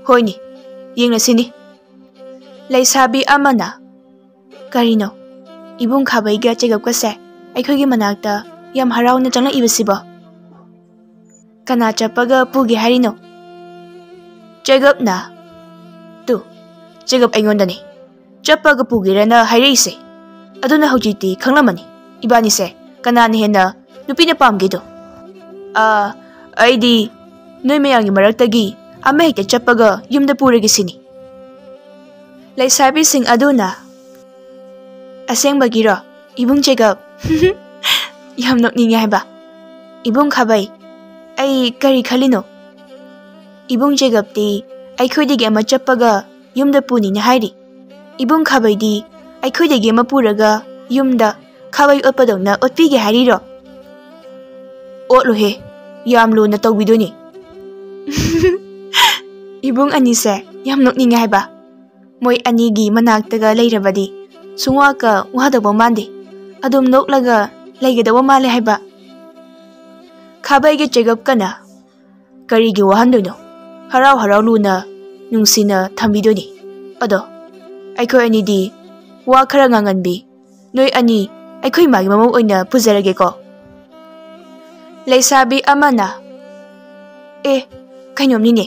"ꯍꯣꯏꯅꯦ, ꯌꯦꯡꯂꯁꯤꯅꯦ꯫" ꯂꯩꯁꯥꯕꯤ ꯑꯃꯅ, "ꯀꯔꯤꯅꯣ, ꯏꯕꯨꯡ ꯈꯥꯕꯩꯒ ꯆꯦꯒꯞꯀꯁꯦ ꯑꯩꯈꯣꯏꯒꯤ ꯃꯅꯥꯛꯇ ꯌꯥꯝ ꯍꯔꯥꯎꯅ ꯆꯪꯂꯛꯏꯕꯁꯤꯕꯣ? ꯀꯅꯥ ꯆꯠꯄꯒ ꯄꯨꯒꯦ ꯍꯥꯏꯔꯤꯅꯣ?" ꯆꯦꯒꯞꯅ, "ꯇꯨ, ꯆꯦꯒꯞ ꯑꯩꯉꯣꯟꯗꯅꯤ ꯆꯠꯄꯒ ꯄꯨꯒꯦꯔꯅ ꯍꯥꯏꯔꯛꯏꯁꯦ꯫ ꯑꯗꯨꯅ ꯍꯧꯖꯤꯛꯇꯤ ꯈꯪꯂꯝꯃꯅꯤ ꯏꯕꯥꯅꯤꯁꯦ ꯀꯅꯥꯅ ꯍꯦꯟꯅ ꯅꯨꯄꯤꯅ ꯄꯥꯝꯒꯦꯗꯣ꯫ ꯑꯥ, ꯑꯩꯗꯤ ꯅꯣꯏ ꯃꯌꯥꯝꯒꯤ ꯃꯔꯛꯇꯒꯤ ꯑꯃ ꯍꯦꯛꯇ ꯆꯠꯄꯒ ꯌꯨꯝꯗ ꯄꯨꯔꯒꯦ ꯁꯤꯅꯤ꯫" ꯂꯩꯁꯥꯕꯤꯁꯤꯡ ꯑꯗꯨꯅ, "ꯑꯁꯦꯡꯕꯒꯤꯔꯣ, ꯏꯕꯨꯡ ꯆꯦꯒꯞ?" "ꯌꯥꯝ ꯅꯣꯛꯅꯤꯡꯉꯦ ꯍꯥꯏꯕ꯫ ꯏꯕꯨꯡ ꯈꯥꯕꯩ, ꯑꯩ ꯀꯔꯤ ꯈꯜꯂꯤꯅꯣ? ꯏꯕꯨꯡ ꯆꯦꯒꯞꯇꯤ ꯑꯩꯈꯣꯏꯗꯒꯤ ꯑꯃ ꯆꯠꯄꯒ ꯌꯨꯝꯗ ꯄꯨꯅꯤꯅ ꯍꯥꯏꯔꯤ꯫ ꯏꯕꯨꯡ ꯈꯥꯕꯩꯗꯤ ꯑꯩꯈꯣꯏꯗꯒꯤ ꯑꯃ ꯄꯨꯔꯒ ꯌꯨꯝꯗ ꯈꯥꯕꯩ ꯑꯣꯠꯄꯗꯧꯅ ꯑꯣꯠꯄꯤꯒꯦ ꯍꯥꯏꯔꯤꯔꯣ?" "ꯑꯣꯠꯂꯨꯍꯦ, ꯌꯥꯝ ꯂꯨꯅ ꯇꯧꯕꯤꯗꯣꯏꯅꯤ꯫" ꯏꯕꯨꯡ ꯑꯅꯤꯁꯦ ꯌꯥꯝ ꯅꯣꯛꯅꯤꯡꯉꯦ ꯍꯥꯏꯕ꯫ ꯃꯣꯏ ꯑꯅꯤꯒꯤ ꯃꯅꯥꯛꯇꯒ ꯂꯩꯔꯕꯗꯤ ꯁꯨꯡꯋꯥꯀ ꯋꯥꯗꯧꯕ ꯃꯥꯟꯗꯦ꯫ ꯑꯗꯨꯝ ꯅꯣꯛꯂꯒ ꯂꯩꯒꯗꯧꯕ ꯃꯥꯜꯂꯦ ꯍꯥꯏꯕ꯫ ꯈꯥꯕꯩꯒ ꯆꯦꯒꯞꯀꯅ, "ꯀꯔꯤꯒꯤ ꯋꯥꯍꯟꯗꯣꯏꯅꯣ? ꯍꯔꯥꯎ ꯍꯔꯥꯎ ꯂꯨꯅ ꯅꯨꯡꯁꯤꯅ ꯊꯝꯕꯤꯗꯣꯏꯅꯤ꯫ ꯑꯗꯣ ꯑꯩꯈꯣꯏ ꯑꯅꯤꯗꯤ ꯋꯥ ꯈꯔ ꯉꯥꯡꯍꯟꯕꯤ ꯅꯣꯏ ꯑꯅꯤ ꯑꯩꯈꯣꯏ ꯏꯃꯥꯒꯤ ꯃꯃꯧ ꯑꯣꯏꯅ ꯄꯨꯖꯔꯒꯦꯀꯣ꯫" ꯂꯩꯁꯥꯕꯤ ꯑꯃꯅ, "ꯑꯦ, ꯀꯩꯅꯣꯝꯅꯤꯅꯦ,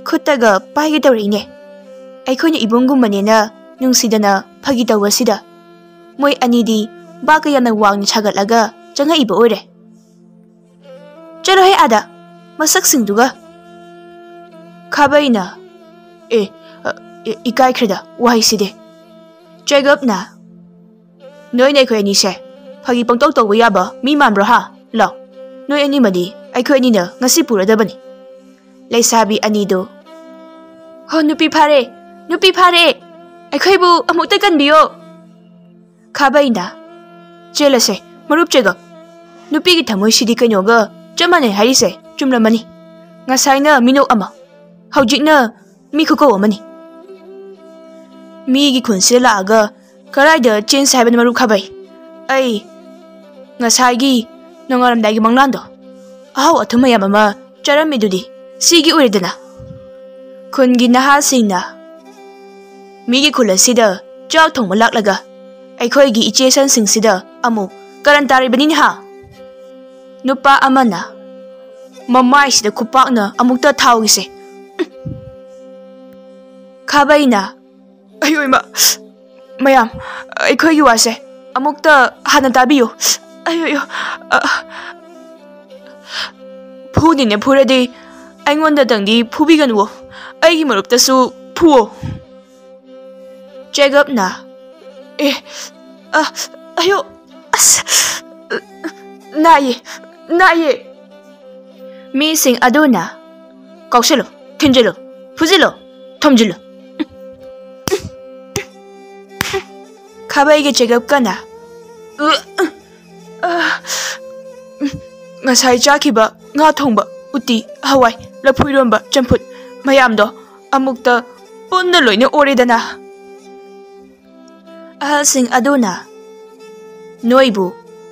ꯈꯨꯠꯇꯒ ꯄꯥꯏꯒꯦ ꯇꯧꯔꯛꯏꯅꯦ꯫ ꯑꯩꯈꯣꯏꯅ ꯏꯕꯨꯡꯒꯨꯝꯕꯅꯦꯅ ꯅꯨꯡꯁꯤꯗꯅ ꯐꯥꯒꯤ ꯇꯧꯕꯁꯤꯗ ꯃꯣꯏ ꯑꯅꯤꯗꯤ ꯕꯥꯛꯀ ꯌꯥꯝꯅ ꯋꯥꯡꯅ ꯁꯥꯒꯠꯂꯒ ꯆꯪꯉꯛꯏꯕ ꯑꯣꯏꯔꯦ꯫ ꯆꯠꯂꯣꯍꯦ ꯑꯥꯗ, ꯃꯁꯛꯁꯤꯡꯗꯨꯒ!" ꯈꯥꯕꯩꯅ, "ꯑꯦ, ꯑ, ꯏ-, ꯏꯀꯥꯏꯈ꯭ꯔꯦꯗ ꯋꯥꯍꯩꯁꯤꯗꯤ꯫" ꯆꯦꯒꯞꯅ, "ꯅꯣꯏꯅ ꯑꯩꯈꯣꯏ ꯑꯅꯤꯁꯦ ꯐꯥꯒꯤ ꯄꯪꯇꯧ ꯇꯧꯕ ꯌꯥꯕ ꯃꯤ ꯃꯥꯟꯕ꯭ꯔꯣ ꯍꯥ? ꯂꯥꯎ, ꯅꯣꯏ ꯑꯅꯤꯃꯗꯤ ꯑꯩꯈꯣꯏ ꯑꯅꯤꯅ ꯉꯁꯤ ꯄꯨꯔꯗꯕꯅꯤ꯫" ꯂꯩꯁꯥꯕꯤ ꯑꯅꯤꯗꯨ, "ꯍꯣ, ꯅꯨꯄꯤ ꯐꯥꯔꯦ, ꯅꯨꯄꯤ ꯐꯥꯔꯦ, ꯑꯩꯈꯣꯏꯕꯨ ꯑꯃꯨꯛꯇ ꯀꯟꯕꯤꯌꯣ!" ꯈꯥꯕꯩꯅ, "ꯆꯦꯜꯂꯁꯦ, ꯃꯔꯨꯞ ꯆꯦꯒꯞ꯫ ꯅꯨꯄꯤꯒꯤ ꯊꯃꯣꯏꯁꯤꯗꯤ ꯀꯩꯅꯣꯒ ꯆꯞ ꯃꯥꯟꯅꯩ ꯍꯥꯏꯔꯤꯁꯦ ꯆꯨꯝꯂꯝꯃꯅꯤ꯫ ꯉꯁꯥꯏꯅ ꯃꯤꯅꯣꯛ ꯑꯃ, ꯍꯧꯖꯤꯛꯅ ꯃꯤ ꯈꯨꯀꯧ ꯑꯃꯅꯤ꯫ ꯃꯤꯒꯤ ꯈꯨꯟꯁꯤꯗ ꯂꯥꯛꯑꯒ ꯀꯗꯥꯏꯗ ꯆꯦꯟꯁꯦ ꯍꯥꯏꯕꯅꯣ, ꯃꯔꯨꯞ ꯈꯥꯕꯩ? ꯑꯩ ꯉꯁꯥꯏꯒꯤ ꯅꯣꯡꯉꯥꯜꯂꯝꯗꯥꯏꯒꯤ ꯃꯪꯂꯥꯟꯗꯣ ꯑꯍꯥꯎ ꯑꯊꯨꯝ ꯃꯌꯥꯝ ꯑꯃ ꯆꯥꯔꯝꯃꯤꯗꯨꯗꯤ ꯁꯤꯒꯤ ꯑꯣꯏꯔꯦꯗꯅ꯫" ꯈꯨꯟꯒꯤ ꯅꯍꯥꯁꯤꯡꯅ, "ꯃꯤꯒꯤ ꯈꯨꯜ ꯑꯁꯤꯗ ꯆꯥꯛ ꯊꯣꯡꯕ ꯂꯥꯛꯂꯒ ꯑꯩꯈꯣꯏꯒꯤ ꯏꯆꯦ ꯁꯟꯁꯤꯡꯁꯤꯗ ꯑꯃꯨꯛ ꯀꯔꯟ ꯇꯥꯔꯤꯕꯅꯤꯅꯦ ꯍꯥ?" ꯅꯨꯄꯥ ꯑꯃꯅ, "ꯃꯃꯥꯏꯁꯤꯗ ꯈꯨꯄꯥꯛꯅ ꯑꯃꯨꯛꯇ ꯊꯥꯎꯒꯤꯁꯦ꯫" ꯈꯥꯕꯩꯅ, "ꯑꯌꯣ ꯏꯃꯥ! ꯃꯌꯥꯝ, ꯑꯩꯈꯣꯏꯒꯤ ꯋꯥꯁꯦ ꯑꯃꯨꯛꯇ ꯍꯥꯟꯅ ꯇꯥꯕꯤꯌꯨ꯫ ꯑꯌꯣ, ꯑꯌꯣ, ꯑ, ꯐꯨꯅꯤꯅꯦ ꯐꯨꯔꯗꯤ ꯑꯩꯉꯣꯟꯗꯇꯪꯗꯤ ꯐꯨꯕꯤꯒꯅꯨꯋꯣ, ꯑꯩꯒꯤ ꯃꯔꯨꯞꯇꯁꯨ ꯐꯨꯋꯣ꯫" ꯆꯦꯒꯞꯅ, "ꯑꯦ, ꯑ, ꯑꯌꯣ, ꯑꯁ, ꯅꯥꯏꯌꯦ, ꯅꯥꯏꯌꯦ꯫" ꯃꯤꯁꯤꯡ ꯑꯗꯨꯅ, "ꯀꯥꯎꯁꯤꯜꯂꯨ, ꯊꯤꯟꯖꯤꯜꯂꯨ, ꯐꯨꯖꯤꯜꯂꯨ, ꯊꯣꯝꯖꯤꯜꯂꯨ꯫" ꯈꯥꯕꯩꯒꯤ ꯆꯦꯒꯞ ꯀꯟꯅ, "ꯑ, ꯑ, ꯉꯁꯥꯏ ꯆꯥꯈꯤꯕ ꯉꯥ ꯊꯣꯡꯕ, ꯎꯇꯤ, ꯍꯋꯥꯏ, ꯂꯐꯨ ꯏꯔꯣꯟꯕ, ꯆꯝꯐꯨꯠ ꯃꯌꯥꯝꯗꯣ ꯑꯃꯨꯛꯇ ꯄꯨꯟꯅ ꯂꯣꯏꯅ ꯑꯣꯔꯦꯗꯅ꯫" ꯑꯍꯜꯁꯤꯡ ꯑꯗꯨꯅ, "ꯅꯣꯏꯕꯨ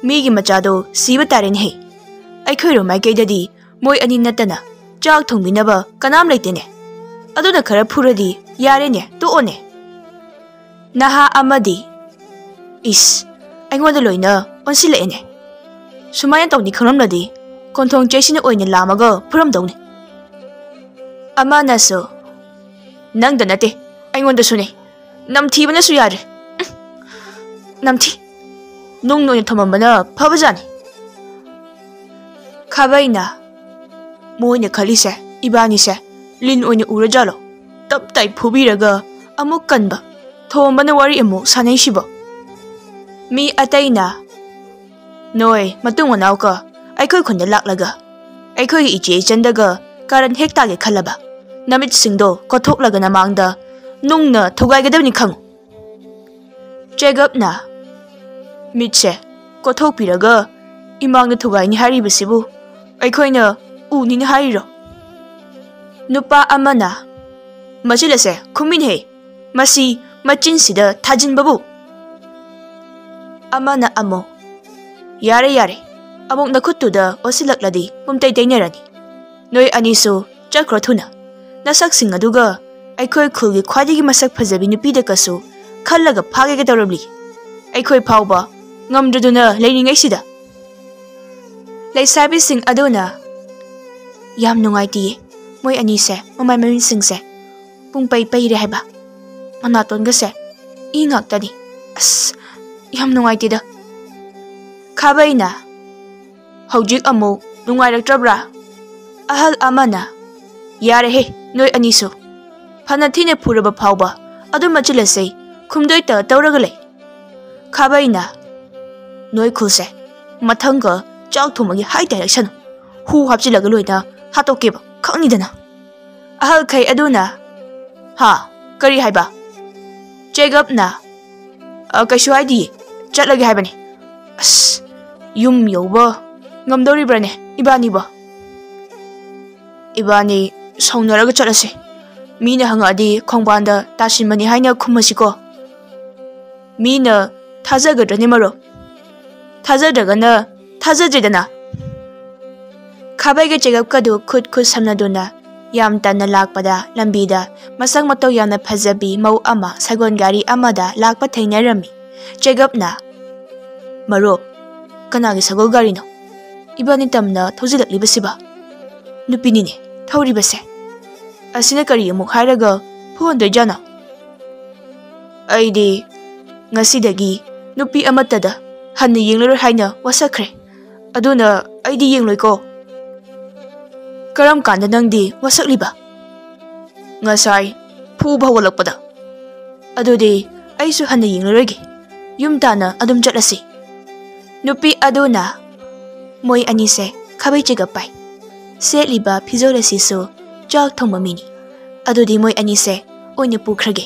ꯃꯤꯒꯤ ꯃꯆꯥꯗꯣ ꯁꯤꯕ ꯇꯥꯔꯦꯅꯦꯍꯦ꯫ ꯑꯩꯈꯣꯏꯔꯣꯝ ꯃꯥꯏꯀꯩꯗꯗꯤ ꯃꯣꯏ ꯑꯅꯤ ꯅꯠꯇꯅ ꯆꯥꯛ ꯊꯣꯡꯕꯤꯅꯕ ꯀꯅꯥꯝ ꯂꯩꯇꯦꯅꯦ꯫ ꯑꯗꯨꯅ ꯈꯔ ꯐꯨꯔꯗꯤ ꯌꯥꯔꯦꯅꯦ, ꯇꯣꯛꯑꯣꯅꯦ꯫" ꯅꯍꯥ ꯑꯃꯗꯤ, "ꯏꯁ, ꯑꯩꯉꯣꯟꯗ ꯂꯣꯏꯅ ꯑꯣꯟꯁꯤꯜꯂꯛꯑꯦꯅꯦ꯫ ꯁꯨꯃꯥꯏꯅ ꯇꯧꯅꯤ ꯈꯪꯂꯝꯂꯗꯤ ꯀꯣꯟꯊꯣꯡ ꯆꯩꯁꯤꯅ ꯑꯣꯏꯅ ꯂꯥꯝꯃꯒ ꯐꯨꯔꯝꯗꯧꯅꯤ꯫ ꯑꯃꯅꯁꯨ, "ꯅꯪꯗ ꯅꯠꯇꯦ, ꯑꯩꯉꯣꯟꯗꯁꯨꯅꯦ꯫ ꯅꯝꯊꯤꯕꯅꯁꯨ ꯌꯥꯗ꯭ꯔꯦ꯫ ꯎꯝ, ꯅꯝꯊꯤ꯫ ꯅꯨꯡꯅ ꯑꯣꯏꯅ ꯊꯣꯝꯃꯝꯕꯅ ꯐꯕꯖꯥꯠꯅꯤ꯫" ꯈꯥꯕꯩꯅ, "ꯃꯣꯏꯅ ꯈꯜꯂꯤꯁꯦ ꯏꯕꯥꯅꯤꯁꯦ ꯂꯤꯟ ꯑꯣꯏꯅ ꯎꯔꯖꯥꯠꯂꯣ? ꯇꯞ ꯇꯥꯏ ꯐꯨꯕꯤꯔꯒ ꯑꯃꯨꯛ ꯀꯟꯕ, ꯊꯣꯝꯕꯅ ꯋꯥꯔꯤ ꯑꯃꯨꯛ ꯁꯥꯟꯅꯩꯁꯤꯕꯣ?" ꯃꯤ ꯑꯇꯩꯅ, "ꯅꯣꯏ ꯃꯇꯨꯡ ꯃꯅꯥꯎꯀ ꯑꯩꯈꯣꯏ ꯈꯨꯟꯗ ꯂꯥꯛꯂꯒ ꯑꯩꯈꯣꯏꯒꯤ ꯏꯆꯦ ꯏꯆꯟꯗꯒ ꯀꯥꯔꯟ ꯍꯦꯛ ꯇꯥꯒꯦ ꯈꯜꯂꯕ, ꯅꯃꯤꯠꯁꯤꯡꯗꯣ ꯀꯣꯊꯣꯛꯂꯒ ꯅꯃꯥꯡꯗ ꯅꯨꯡꯅ ꯊꯨꯒꯥꯏꯒꯗꯕꯅꯤ ꯈꯪꯉꯨ꯫" ꯆꯦꯒꯞꯅ ꯃꯤꯠꯁꯦ ꯀꯣꯊꯣꯛꯄꯤꯔꯒ ꯏꯃꯥꯡꯗ ꯊꯨꯒꯥꯏꯅꯤ ꯍꯥꯏꯔꯤꯕꯁꯤꯕꯨ ꯑꯩꯈꯣꯏꯅ ꯎꯅꯤꯅ ꯍꯥꯏꯔꯤꯔꯣ? ꯅꯨꯄꯥ ꯑꯃꯅ, "ꯃꯆꯤꯜ ꯑꯁꯦ ꯈꯨꯝꯃꯤꯅꯦꯍꯦ, ꯃꯁꯤ ꯃꯆꯤꯟꯁꯤꯗ ꯊꯥꯖꯤꯟꯕꯕꯨ!" ꯑꯃꯅ ꯑꯃꯨꯛ, "ꯌꯥꯔꯦ, ꯌꯥꯔꯦ, ꯑꯃꯨꯛ ꯅꯈꯨꯠꯇꯨꯗ ꯑꯣꯠꯁꯤꯜꯂꯛꯂꯗꯤ ꯄꯨꯝꯇꯩ ꯇꯩꯅꯔꯅꯤ꯫ ꯅꯣꯏ ꯑꯅꯤꯁꯨ ꯆꯠꯈ꯭ꯔꯣ ꯊꯨꯅ꯫ ꯅꯁꯛꯁꯤꯡ ꯑꯗꯨꯒ ꯑꯩꯈꯣꯏ ꯈꯨꯜꯒꯤ ꯈ꯭ꯋꯥꯏꯗꯒꯤ ꯃꯁꯛ ꯐꯖꯕꯤ ꯅꯨꯄꯤꯗꯀꯁꯨ ꯈꯜꯂꯒ ꯐꯥꯒꯦꯒ ꯇꯧꯔꯝꯂꯤ꯫ ꯑꯩꯈꯣꯏ ꯐꯥꯎꯕ ꯉꯝꯗ꯭ꯔꯗꯨꯅ ꯂꯩꯔꯤꯉꯩꯁꯤꯗ꯫" ꯂꯩꯁꯥꯕꯤꯁꯤꯡ ꯑꯗꯨꯅ, "ꯌꯥꯝ ꯅꯨꯡꯉꯥꯏꯇꯤꯌꯦ, ꯃꯣꯏ ꯑꯅꯤꯁꯦ, ꯃꯃꯥꯏ ꯃꯃꯤꯠꯁꯤꯡꯁꯦ ꯄꯨꯡ ꯄꯩ ꯄꯩꯔꯦ ꯍꯥꯏꯕ, ꯃꯅꯥꯇꯣꯟꯒꯁꯦ ꯏ ꯉꯥꯛꯇꯅꯤ꯫ ꯑꯁ, ꯌꯥꯝ ꯅꯨꯡꯉꯥꯏꯇꯦꯗ꯫" ꯈꯥꯕꯩꯅ, "ꯍꯧꯖꯤꯛ ꯑꯃꯨꯛ ꯅꯨꯡꯉꯥꯏꯔꯛꯇ꯭ꯔꯕ꯭ꯔꯥ?" ꯑꯍꯜ ꯑꯃꯅ, "ꯌꯥꯔꯦꯍꯦ, ꯅꯣꯏ ꯑꯅꯤꯁꯨ꯫ ꯐꯅ ꯊꯤꯅ ꯐꯨꯔꯕ ꯐꯥꯎꯕ ꯑꯗꯨꯝ ꯃꯆꯤꯜ ꯑꯁꯦ ꯈꯨꯝꯗꯣꯏꯇ ꯇꯧꯔꯒ ꯂꯩ꯫" ꯈꯥꯕꯩꯅ, "ꯅꯣꯏ ꯈꯨꯜꯁꯦ ꯃꯊꯪꯒ ꯆꯥꯛ ꯊꯣꯡꯕꯒꯤ ꯍꯥꯏ ꯇꯥꯏꯔꯛꯁꯅꯨ꯫ ꯍꯨ ꯍꯥꯞꯆꯤꯜꯂꯒ ꯂꯣꯏꯅ ꯍꯥꯠꯇꯣꯛꯀꯦꯕ, ꯈꯪꯅꯤꯗꯅ꯫" ꯑꯍꯜꯈꯩ ꯑꯗꯨꯅ, "ꯍꯥ? ꯀꯔꯤ ꯍꯥꯏꯕ?" ꯆꯦꯒꯞꯅ, "ꯑ, ꯀꯩꯁꯨ ꯍꯥꯏꯗꯤꯌꯦ, ꯆꯠꯂꯒꯦ ꯍꯥꯏꯕꯅꯤ꯫" "ꯑꯁ, ꯌꯨꯝ ꯌꯧꯕ ꯉꯝꯗꯧꯔꯤꯕ꯭ꯔꯥꯅꯦ ꯏꯕꯥꯅꯤꯕꯣ?" "ꯏꯕꯥꯅꯤ ꯁꯥꯎꯅꯔꯒ ꯆꯠꯂꯁꯦ꯫ ꯃꯤꯅ ꯍꯪꯉꯛꯑꯗꯤ ꯈꯣꯡꯕꯥꯟꯗ ꯇꯥꯁꯤꯟꯕꯅꯤ ꯍꯥꯏꯅ ꯈꯨꯝꯃꯁꯤꯀꯣ꯫ ꯃꯤꯅ ꯊꯥꯖꯒꯗ꯭ꯔꯅꯦ ꯃꯔꯨꯞ? ꯊꯥꯖꯗ꯭ꯔꯒꯅ ꯊꯥꯖꯗ꯭ꯔꯦꯗꯅ꯫" ꯈꯥꯕꯩꯒ ꯆꯦꯒꯞꯀꯗꯨ ꯈꯨꯠ ꯈꯨꯠ ꯁꯝꯅꯗꯨꯅ ꯌꯥꯝ ꯇꯟꯅ ꯂꯥꯛꯄꯗ, ꯂꯝꯕꯤꯗ ꯃꯁꯛ ꯃꯇꯧ ꯌꯥꯝꯅ ꯐꯖꯕꯤ ꯃꯧ ꯑꯃ ꯁꯒꯣꯜ ꯒꯥꯔꯤ ꯑꯃꯗ ꯂꯥꯛꯄ ꯊꯦꯡꯅꯔꯝꯃꯤ꯫ ꯆꯦꯒꯞꯅ, "ꯃꯔꯨꯞ, ꯀꯅꯥꯒꯤ ꯁꯒꯣꯜ ꯒꯥꯔꯤꯅꯣ?" ꯏꯕꯥꯅꯤ ꯇꯝꯅ ꯊꯧꯖꯤꯜꯂꯛꯂꯤꯕꯁꯤꯕ? ꯅꯨꯄꯤꯅꯤꯅꯦ ꯊꯧꯔꯤꯕꯁꯦ꯫ ꯑꯁꯤꯅ ꯀꯔꯤ ꯑꯃꯨꯛ ꯍꯥꯏꯔꯒ ꯐꯨꯍꯟꯗꯣꯏꯖꯥꯠꯅꯣ? ꯑꯩꯗꯤ ꯉꯁꯤꯗꯒꯤ ꯅꯨꯄꯤ ꯑꯃꯠꯇꯗ ꯍꯟꯅ ꯌꯦꯡꯂꯔꯣꯏ ꯍꯥꯏꯅ ꯋꯥꯁꯛꯈ꯭ꯔꯦ꯫ ꯑꯗꯨꯅ ꯑꯩꯗꯤ ꯌꯦꯡꯂꯣꯏꯀꯣ꯫ ꯀꯔꯝ ꯀꯥꯟꯗ ꯅꯪꯗꯤ ꯋꯥꯁꯛꯂꯤꯕ? ꯉꯁꯥꯏ ꯐꯨꯕ ꯍꯧꯒꯠꯂꯛꯄꯗ꯫ ꯑꯗꯨꯗꯤ ꯑꯩꯁꯨ ꯍꯟꯅ ꯌꯦꯡꯂꯔꯣꯏꯒꯦ꯫ ꯌꯨꯝ ꯇꯥꯟꯅ ꯑꯗꯨꯝ ꯆꯠꯂꯁꯤ꯫ ꯅꯨꯄꯤ ꯑꯗꯨꯅ ꯃꯣꯏ ꯑꯅꯤꯁꯦ ꯈꯥꯕꯩ ꯆꯤꯒꯞ ꯄꯥꯏ꯫ ꯁꯦꯠꯂꯤꯕ ꯐꯤꯖꯣꯜ ꯑꯁꯤꯁꯨ ꯆꯥꯛ ꯊꯣꯡꯕ ꯃꯤꯅꯤ꯫ ꯑꯗꯨꯗꯤ ꯃꯣꯏ ꯑꯅꯤꯁꯦ ꯑꯣꯏꯅ ꯄꯨꯈ꯭ꯔꯒꯦ꯫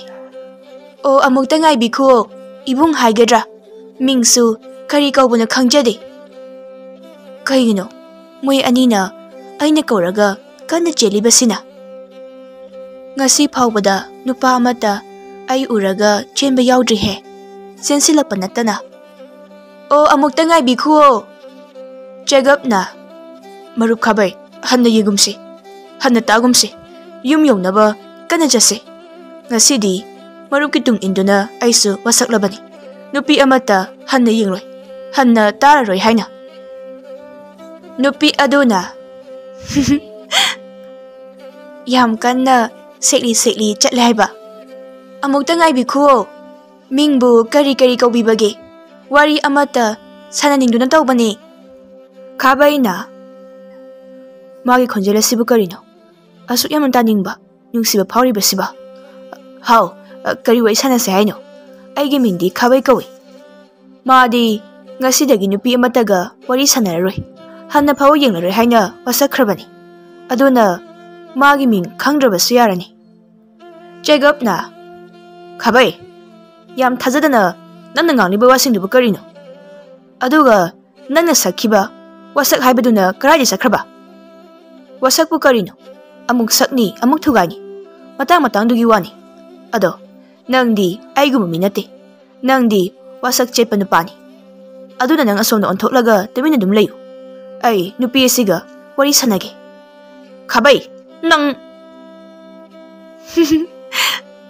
ꯑꯣ, ꯑꯃꯨꯛꯇ ꯉꯥꯏꯕꯤꯈꯨꯑꯣ, ꯏꯕꯨꯡ ꯍꯥꯏꯒꯗ꯭ꯔꯥ? ꯃꯤꯡꯁꯨ ꯀꯔꯤ ꯀꯧꯕꯅꯣ ꯈꯪꯖꯗꯦ꯫ ꯀꯩꯒꯤꯅꯣ ꯃꯣꯏ ꯑꯅꯤꯅ ꯑꯩꯅ ꯀꯧꯔꯒ ꯀꯟꯅ ꯆꯦꯜꯂꯤꯕꯁꯤꯅ? ꯉꯁꯤ ꯐꯥꯎꯕꯗ ꯅꯨꯄꯥ ꯑꯃꯠꯇ ꯑꯩ ꯎꯔꯒ ꯆꯦꯟꯕ ꯌꯥꯎꯗ꯭ꯔꯤꯍꯦ꯫ ꯆꯦꯟꯁꯤꯜꯂꯛꯄ ꯅꯠꯇꯅ꯫ ꯑꯣ, ꯑꯃꯨꯛꯇ ꯉꯥꯏꯕꯤꯈꯨꯑꯣ꯫ ꯆꯦꯒꯞꯅ, "ꯃꯔꯨꯞ ꯈꯥꯕꯩ, ꯍꯟꯅ ꯌꯦꯡꯒꯨꯝꯁꯤ, ꯍꯟꯅ ꯇꯥꯒꯨꯝꯁꯤ, ꯌꯨꯝ ꯌꯧꯅꯕ ꯀꯟꯅ ꯆꯠꯁꯤ꯫ ꯉꯁꯤꯗꯤ ꯃꯔꯨꯞꯀꯤ ꯇꯨꯡ ꯏꯟꯗꯨꯅ ꯑꯩꯁꯨ ꯋꯥꯁꯛꯂꯕꯅꯤ꯫ ꯅꯨꯄꯤ ꯑꯃꯠꯇ ꯍꯟꯅ ꯌꯦꯡꯂꯣꯏ, ꯍꯟꯅ ꯇꯥꯔꯔꯣꯏ" ꯍꯥꯏꯅ꯫ ꯅꯨꯄꯤ ꯑꯗꯨꯅ ꯌꯥꯝ ꯀꯟꯅ ꯁꯦꯛꯂꯤ ꯁꯦꯛꯂꯤ ꯆꯠꯂꯦ ꯍꯥꯏꯕ꯫ "ꯑꯃꯨꯛꯇ ꯉꯥꯏꯕꯤꯈꯨꯑꯣ꯫ ꯃꯤꯡꯕꯨ ꯀꯔꯤ ꯀꯔꯤ ꯀꯧꯕꯤꯕꯒꯦ? ꯋꯥꯔꯤ ꯑꯃꯠꯇ ꯁꯥꯟꯅꯅꯤꯡꯗꯨꯅ ꯇꯧꯕꯅꯤ꯫" ꯈꯥꯕꯩꯅ, "ꯃꯥꯒꯤ ꯈꯣꯟꯖꯦꯜ ꯑꯁꯤꯕꯨ ꯀꯔꯤꯅꯣ? ꯑꯁꯨꯛ ꯌꯥꯝꯅ ꯇꯥꯅꯤꯡꯕ, ꯅꯨꯡꯁꯤꯕ ꯐꯥꯎꯔꯤꯕꯁꯤꯕꯣ? ꯍꯥꯎ, ꯀꯔꯤ ꯋꯥꯔꯤ ꯁꯥꯟꯅꯁꯦ ꯍꯥꯏꯅꯣ? ꯑꯩꯒꯤ ꯃꯤꯡꯗꯤ ꯈꯥꯕꯩ ꯀꯧꯏ꯫ ꯃꯥꯗꯤ ꯉꯁꯤꯗꯒꯤ ꯅꯨꯄꯤ ꯑꯃꯠꯇꯒ ꯋꯥꯔꯤ ꯁꯥꯟꯅꯔꯔꯣꯏ, ꯍꯟꯅ ꯐꯥꯎ ꯌꯦꯡꯂꯔꯣꯏ ꯍꯥꯏꯅ ꯋꯥꯁꯛꯈ꯭ꯔꯕꯅꯤ꯫ ꯑꯗꯨꯅ ꯃꯥꯒꯤ ꯃꯤꯡ ꯈꯪꯗ꯭ꯔꯕꯁꯨ ꯌꯥꯔꯅꯤ꯫" ꯆꯦꯒꯞꯅ, "ꯈꯥꯕꯩ, ꯌꯥꯝ ꯊꯥꯖꯗꯅ ꯅꯪꯅ ꯉꯥꯡꯂꯤꯕ ꯋꯥꯁꯤꯡꯗꯨꯕꯨ ꯀꯔꯤꯅꯣ? ꯑꯗꯨꯒ ꯅꯪꯅ ꯁꯛꯈꯤꯕ ꯋꯥꯁꯛ ꯍꯥꯏꯕꯗꯨꯅ ꯀꯗꯥꯏꯗ ꯆꯠꯈ꯭ꯔꯕ? ꯋꯥꯁꯛꯄꯨ ꯀꯔꯤꯅꯣ? ꯑꯃꯨꯛ ꯁꯛꯅꯤ, ꯑꯃꯨꯛ ꯊꯨꯒꯥꯏꯅꯤ꯫ ꯃꯇꯥꯡ ꯃꯇꯥꯡꯗꯨꯒꯤ ꯋꯥꯅꯤ꯫ ꯑꯗꯣ ꯅꯪꯗꯤ ꯑꯩꯒꯨꯝꯕ ꯃꯤ ꯅꯠꯇꯦ꯫ ꯅꯪꯗꯤ ꯋꯥꯁꯛ ꯆꯦꯠꯄ ꯅꯨꯄꯥꯅꯤ꯫ ꯑꯗꯨꯅ ꯅꯪ ꯑꯁꯣꯝꯗ ꯑꯣꯟꯊꯣꯛꯂꯒ ꯇꯨꯃꯤꯟꯅ ꯑꯗꯨꯝ ꯂꯩꯌꯨ꯫ ꯑꯩ ꯅꯨꯄꯤ ꯑꯁꯤꯒ ꯋꯥꯔꯤ ꯁꯥꯟꯅꯒꯦ꯫" "ꯈꯥꯕꯩ, ꯅꯪ!"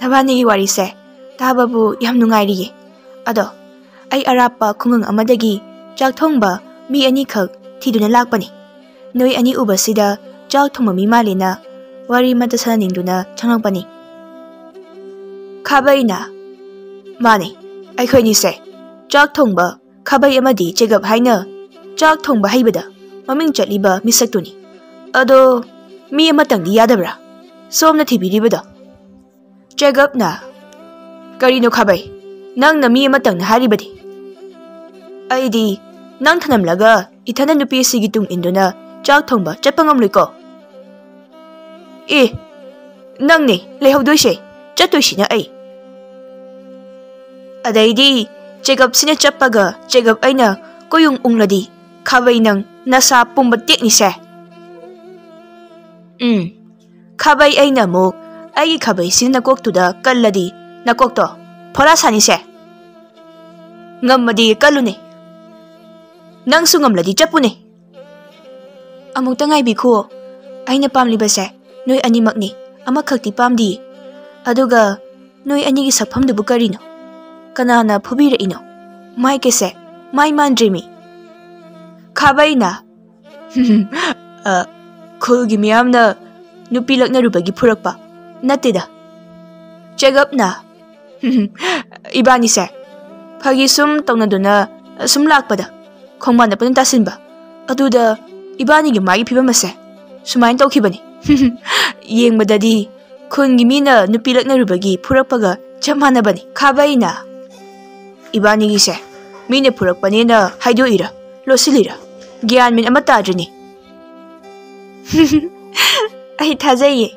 "ꯅꯕꯥꯅꯤꯒꯤ ꯋꯥꯔꯤꯁꯦ ꯇꯥꯕꯕꯨ ꯌꯥꯝ ꯅꯨꯡꯉꯥꯏꯔꯤꯌꯦ꯫ ꯑꯗꯣ ꯑꯩ ꯑꯔꯥꯞꯄ ꯈꯨꯡꯒꯪ ꯑꯃꯗꯒꯤ ꯆꯥꯛ ꯊꯣꯡꯕ ꯃꯤ ꯑꯅꯤꯈꯛ ꯊꯤꯗꯨꯅ ꯂꯥꯛꯄꯅꯤ꯫ ꯅꯣꯏ ꯑꯅꯤ ꯎꯕꯁꯤꯗ ꯆꯥꯛ ꯊꯣꯡꯕ ꯃꯤ ꯃꯥꯜꯂꯦꯅ ꯋꯥꯔꯤ ꯑꯃꯠꯇ ꯁꯥꯟꯅꯅꯤꯡꯗꯨꯅ ꯆꯪꯂꯛꯄꯅꯤ꯫ ꯈꯥꯕꯩꯅ, "ꯃꯥꯅꯦ, ꯑꯩꯈꯣꯏꯅꯤꯁꯦ ꯆꯥꯛ ꯊꯣꯡꯕ ꯈꯥꯕꯩ ꯑꯃꯗꯤ ꯆꯦꯒꯞ ꯍꯥꯏꯅ ꯆꯥꯛ ꯊꯣꯡꯕ ꯍꯩꯕꯗ ꯃꯃꯤꯡ ꯆꯠꯂꯤꯕ ꯃꯤꯁꯛꯇꯨꯅꯤ꯫ ꯑꯗꯣ ꯃꯤ ꯑꯃꯇꯪꯗꯤ ꯌꯥꯗꯕ꯭ꯔꯥ? ꯁꯣꯝꯅ ꯊꯤꯕꯤꯔꯤꯕꯗꯣ?" ꯆꯦꯒꯞꯅ, "ꯀꯔꯤꯅꯣ ꯈꯥꯕꯩ? ꯅꯪꯅ ꯃꯤ ꯑꯃꯇꯪꯅ ꯍꯥꯏꯔꯤꯕꯗꯤ? ꯑꯩꯗꯤ ꯅꯪ ꯊꯅꯝꯂꯒ ꯏꯊꯟꯗ ꯅꯨꯄꯤ ꯑꯁꯤꯒꯤ ꯇꯨꯡ ꯏꯟꯗꯨꯅ ꯆꯥꯛ ꯊꯣꯡꯕ ꯆꯠꯄ ꯉꯝꯂꯣꯏꯀꯣ?" "ꯑꯦ, ꯅꯪꯅꯦ ꯂꯩꯍꯧꯗꯣꯏꯁꯦ, ꯆꯠꯇꯣꯏꯁꯤꯅ ꯑꯩ꯫" ꯑꯗꯩꯗꯤ ꯆꯦꯒꯞꯁꯤꯅ ꯆꯠꯄꯒ ꯆꯦꯒꯞ ꯑꯩꯅ ꯀꯣꯌꯨꯡ ꯎꯪꯂꯗꯤ, ꯈꯥꯕꯩ, ꯅꯪ ꯅꯁꯥ ꯄꯨꯝꯕ ꯇꯦꯛꯅꯤꯁꯦ꯫ ꯎꯝ, ꯈꯥꯕꯩ, ꯑꯩꯅ ꯑꯃꯨꯛ ꯑꯩꯒꯤ ꯈꯥꯕꯩꯁꯤꯅ ꯅꯀꯣꯛꯇꯨꯗ ꯀꯜꯂꯗꯤ ꯅꯀꯣꯛꯇꯣ ꯐꯣꯔꯥ ꯁꯥꯅꯤꯁꯦ꯫ ꯉꯝꯃꯗꯤ ꯀꯜꯂꯨꯅꯦ, ꯅꯪꯁꯨ ꯉꯝꯂꯗꯤ ꯆꯠꯄꯨꯅꯦ꯫ ꯑꯃꯨꯛꯇ ꯉꯥꯏꯕꯤꯈꯨꯑꯣ, ꯑꯩꯅ ꯄꯥꯝꯂꯤꯕꯁꯦ ꯅꯣꯏ ꯑꯅꯤꯃꯛꯅꯤ, ꯑꯃꯈꯛꯇꯤ ꯄꯥꯝꯗꯤꯌꯦ꯫ ꯑꯗꯨꯒ ꯅꯣꯏ ꯑꯅꯤꯒꯤ ꯁꯛꯐꯝꯗꯨꯕꯨ ꯀꯔꯤꯅꯣ? ꯀꯅꯥꯅ ꯐꯨꯕꯤꯔꯛꯏꯅꯣ? ꯃꯥꯏ ꯀꯩꯁꯦ ꯃꯥꯏ ꯃꯥꯟꯗ꯭ꯔꯤꯃꯤ꯫ ꯈꯥꯕꯩꯅ, "ꯑ, ꯈꯨꯜꯒꯤ ꯃꯤꯌꯥꯝꯅ ꯅꯨꯄꯤ ꯂꯛꯅꯔꯨꯕꯒꯤ ꯐꯨꯔꯛꯄ ꯅꯠꯇꯦꯗ꯫" ꯆꯦꯒꯞꯅ, "ꯏꯕꯥꯅꯤꯁꯦ ꯐꯥꯒꯤ ꯁꯨꯝ ꯇꯧꯅꯗꯨꯅ ꯁꯨꯝ ꯂꯥꯛꯄꯗ ꯈꯣꯡꯕꯥꯟꯗ ꯄꯨꯟꯅ ꯇꯥꯁꯤꯟꯕ, ꯑꯗꯨꯗ ꯏꯕꯥꯅꯤꯒꯤ ꯃꯥꯒꯤ ꯐꯤꯕꯝ ꯑꯁꯦ ꯁꯨꯃꯥꯏꯅ ꯇꯧꯈꯤꯕꯅꯤ꯫ ꯌꯦꯡꯕꯗꯗꯤ ꯈꯨꯟꯒꯤ ꯃꯤꯅ ꯅꯨꯄꯤ ꯂꯛꯅꯔꯨꯕꯒꯤ ꯐꯨꯔꯛꯄꯒ ꯆꯞ ꯃꯥꯟꯅꯕꯅꯤ꯫" ꯈꯥꯕꯩꯅ, "ꯏꯕꯥꯅꯤꯒꯤꯁꯦ ꯃꯤꯅ ꯐꯨꯔꯛꯄꯅꯦꯅ ꯍꯥꯏꯗꯣꯛꯏꯔ, ꯂꯣꯠꯁꯤꯜꯂꯤꯔ? ꯒ꯭ꯌꯥꯟ ꯃꯦꯟ ꯑꯃ ꯇꯥꯗ꯭ꯔꯤꯅꯦ꯫" "ꯑꯩ ꯊꯥꯖꯩꯌꯦ,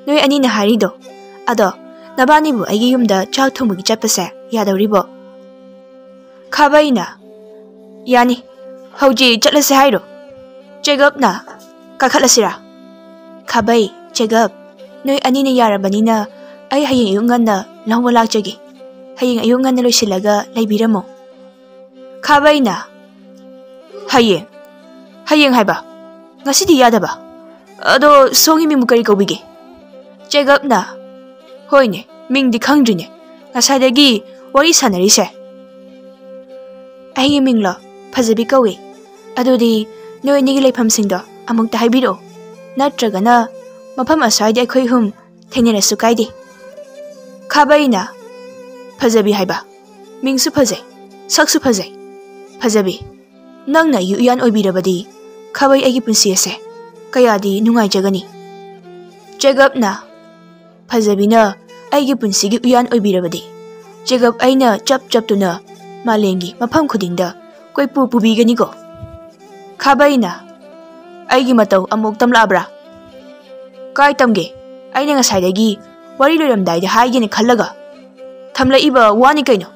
ꯅꯣꯏ ꯑꯅꯤꯅ ꯍꯥꯏꯔꯤꯗꯣ꯫ ꯑꯗꯣ ꯅꯕꯥꯅꯤꯕꯨ ꯑꯩꯒꯤ ꯌꯨꯝꯗ ꯆꯥꯛ ꯊꯣꯡꯕꯒꯤ ꯆꯠꯄꯁꯦ ꯌꯥꯗꯧꯔꯤꯕꯣ?" ꯈꯥꯕꯩꯅ, "ꯌꯥꯅꯤ, ꯍꯧꯖꯤꯛ ꯆꯠꯂꯁꯦ ꯍꯥꯏꯔꯣ?" ꯆꯦꯒꯞꯅ, "ꯀꯥꯈꯠꯂꯁꯤꯔꯥ?" ꯈꯥꯕꯩ, ꯆꯦꯒꯞ, ꯅꯣꯏ ꯑꯅꯤꯅ ꯌꯥꯔꯕꯅꯤꯅ ꯑꯩ ꯍꯌꯦꯡ ꯑꯌꯨꯛ ꯉꯟꯅ ꯂꯧꯕ ꯂꯥꯛꯆꯒꯦ꯫ ꯍꯌꯦꯡ ꯑꯌꯨꯛ ꯉꯟꯅ ꯂꯣꯏꯁꯤꯜꯂꯒ ꯂꯩꯕꯤꯔꯝꯃꯣ꯫ ꯈꯥꯕꯩꯅ, "ꯍꯌꯦꯡ? ꯍꯌꯦꯡ ꯍꯥꯏꯕ? ꯉꯁꯤꯗꯤ ꯌꯥꯗꯕ? ꯑꯗꯣ ꯁꯣꯝꯒꯤ ꯃꯤꯡꯕꯨ ꯀꯔꯤ ꯀꯧꯕꯤꯒꯦ?" ꯆꯦꯒꯞꯅ, "ꯍꯣꯏꯅꯦ, ꯃꯤꯡꯗꯤ ꯈꯪꯗ꯭ꯔꯤꯅꯦ, ꯉꯁꯥꯏꯗꯒꯤ ꯋꯥꯔꯤ ꯁꯥꯟꯅꯔꯤꯁꯦ꯫ ꯑꯩꯒꯤ ꯃꯤꯡꯂꯣ? ꯐꯖꯕꯤ ꯀꯧꯏ꯫ ꯑꯗꯨꯗꯤ ꯅꯣꯏ ꯑꯅꯤꯒꯤ ꯂꯩꯐꯝꯁꯤꯡꯗꯣ ꯑꯃꯨꯛꯇ ꯍꯥꯏꯕꯤꯔꯛꯑꯣ, ꯅꯠꯇ꯭ꯔꯒꯅ ꯃꯐꯝ ꯑꯁ꯭ꯋꯥꯏꯗ ꯑꯩꯈꯣꯏ ꯑꯍꯨꯝ ꯊꯦꯡꯅꯔꯁꯨ ꯀꯥꯏꯗꯦ꯫ ꯈꯥꯕꯩꯅ, "ꯐꯖꯕꯤ ꯍꯥꯏꯕ, ꯃꯤꯡꯁꯨ ꯐꯖꯩ, ꯁꯛꯁꯨ ꯐꯖꯩ꯫ ꯐꯖꯕꯤ, ꯅꯪꯅ ꯑꯩꯒꯤ ꯎꯌꯥꯟ ꯑꯣꯏꯕꯤꯔꯕꯗꯤ ꯈꯥꯕꯩ ꯑꯩꯒꯤ ꯄꯨꯟꯁꯤ ꯑꯁꯦ ꯀꯌꯥꯗꯤ ꯅꯨꯡꯉꯥꯏꯖꯒꯅꯤ꯫" ꯆꯦꯒꯞꯅ, "ꯐꯖꯕꯤꯅ ꯑꯩꯒꯤ ꯄꯨꯟꯁꯤꯒꯤ ꯎꯌꯥꯟ ꯑꯣꯏꯕꯤꯔꯕꯗꯤ ꯆꯦꯒꯞ ꯑꯩꯅ ꯆꯞ ꯆꯞꯇꯨꯅ ꯃꯥꯂꯦꯝꯒꯤ ꯃꯐꯝ ꯈꯨꯗꯤꯡꯗ ꯀꯣꯏꯄꯨ ꯄꯨꯕꯤꯒꯅꯤꯀꯣ꯫" ꯈꯥꯕꯩꯅ, "ꯑꯩꯒꯤ ꯃꯇꯧ ꯑꯃꯨꯛ ꯇꯝꯂꯛꯑꯕ꯭ꯔꯥ? ꯀꯥꯏ ꯇꯝꯒꯦ? ꯑꯩꯅ ꯉꯁꯥꯏꯗꯒꯤ ꯋꯥꯔꯤ ꯂꯣꯏꯔꯝꯗꯥꯏꯗ ꯍꯥꯏꯒꯦꯅ ꯈꯜꯂꯒ ꯊꯝꯂꯛꯏꯕ ꯋꯥꯅꯤ ꯀꯩꯅꯣ꯫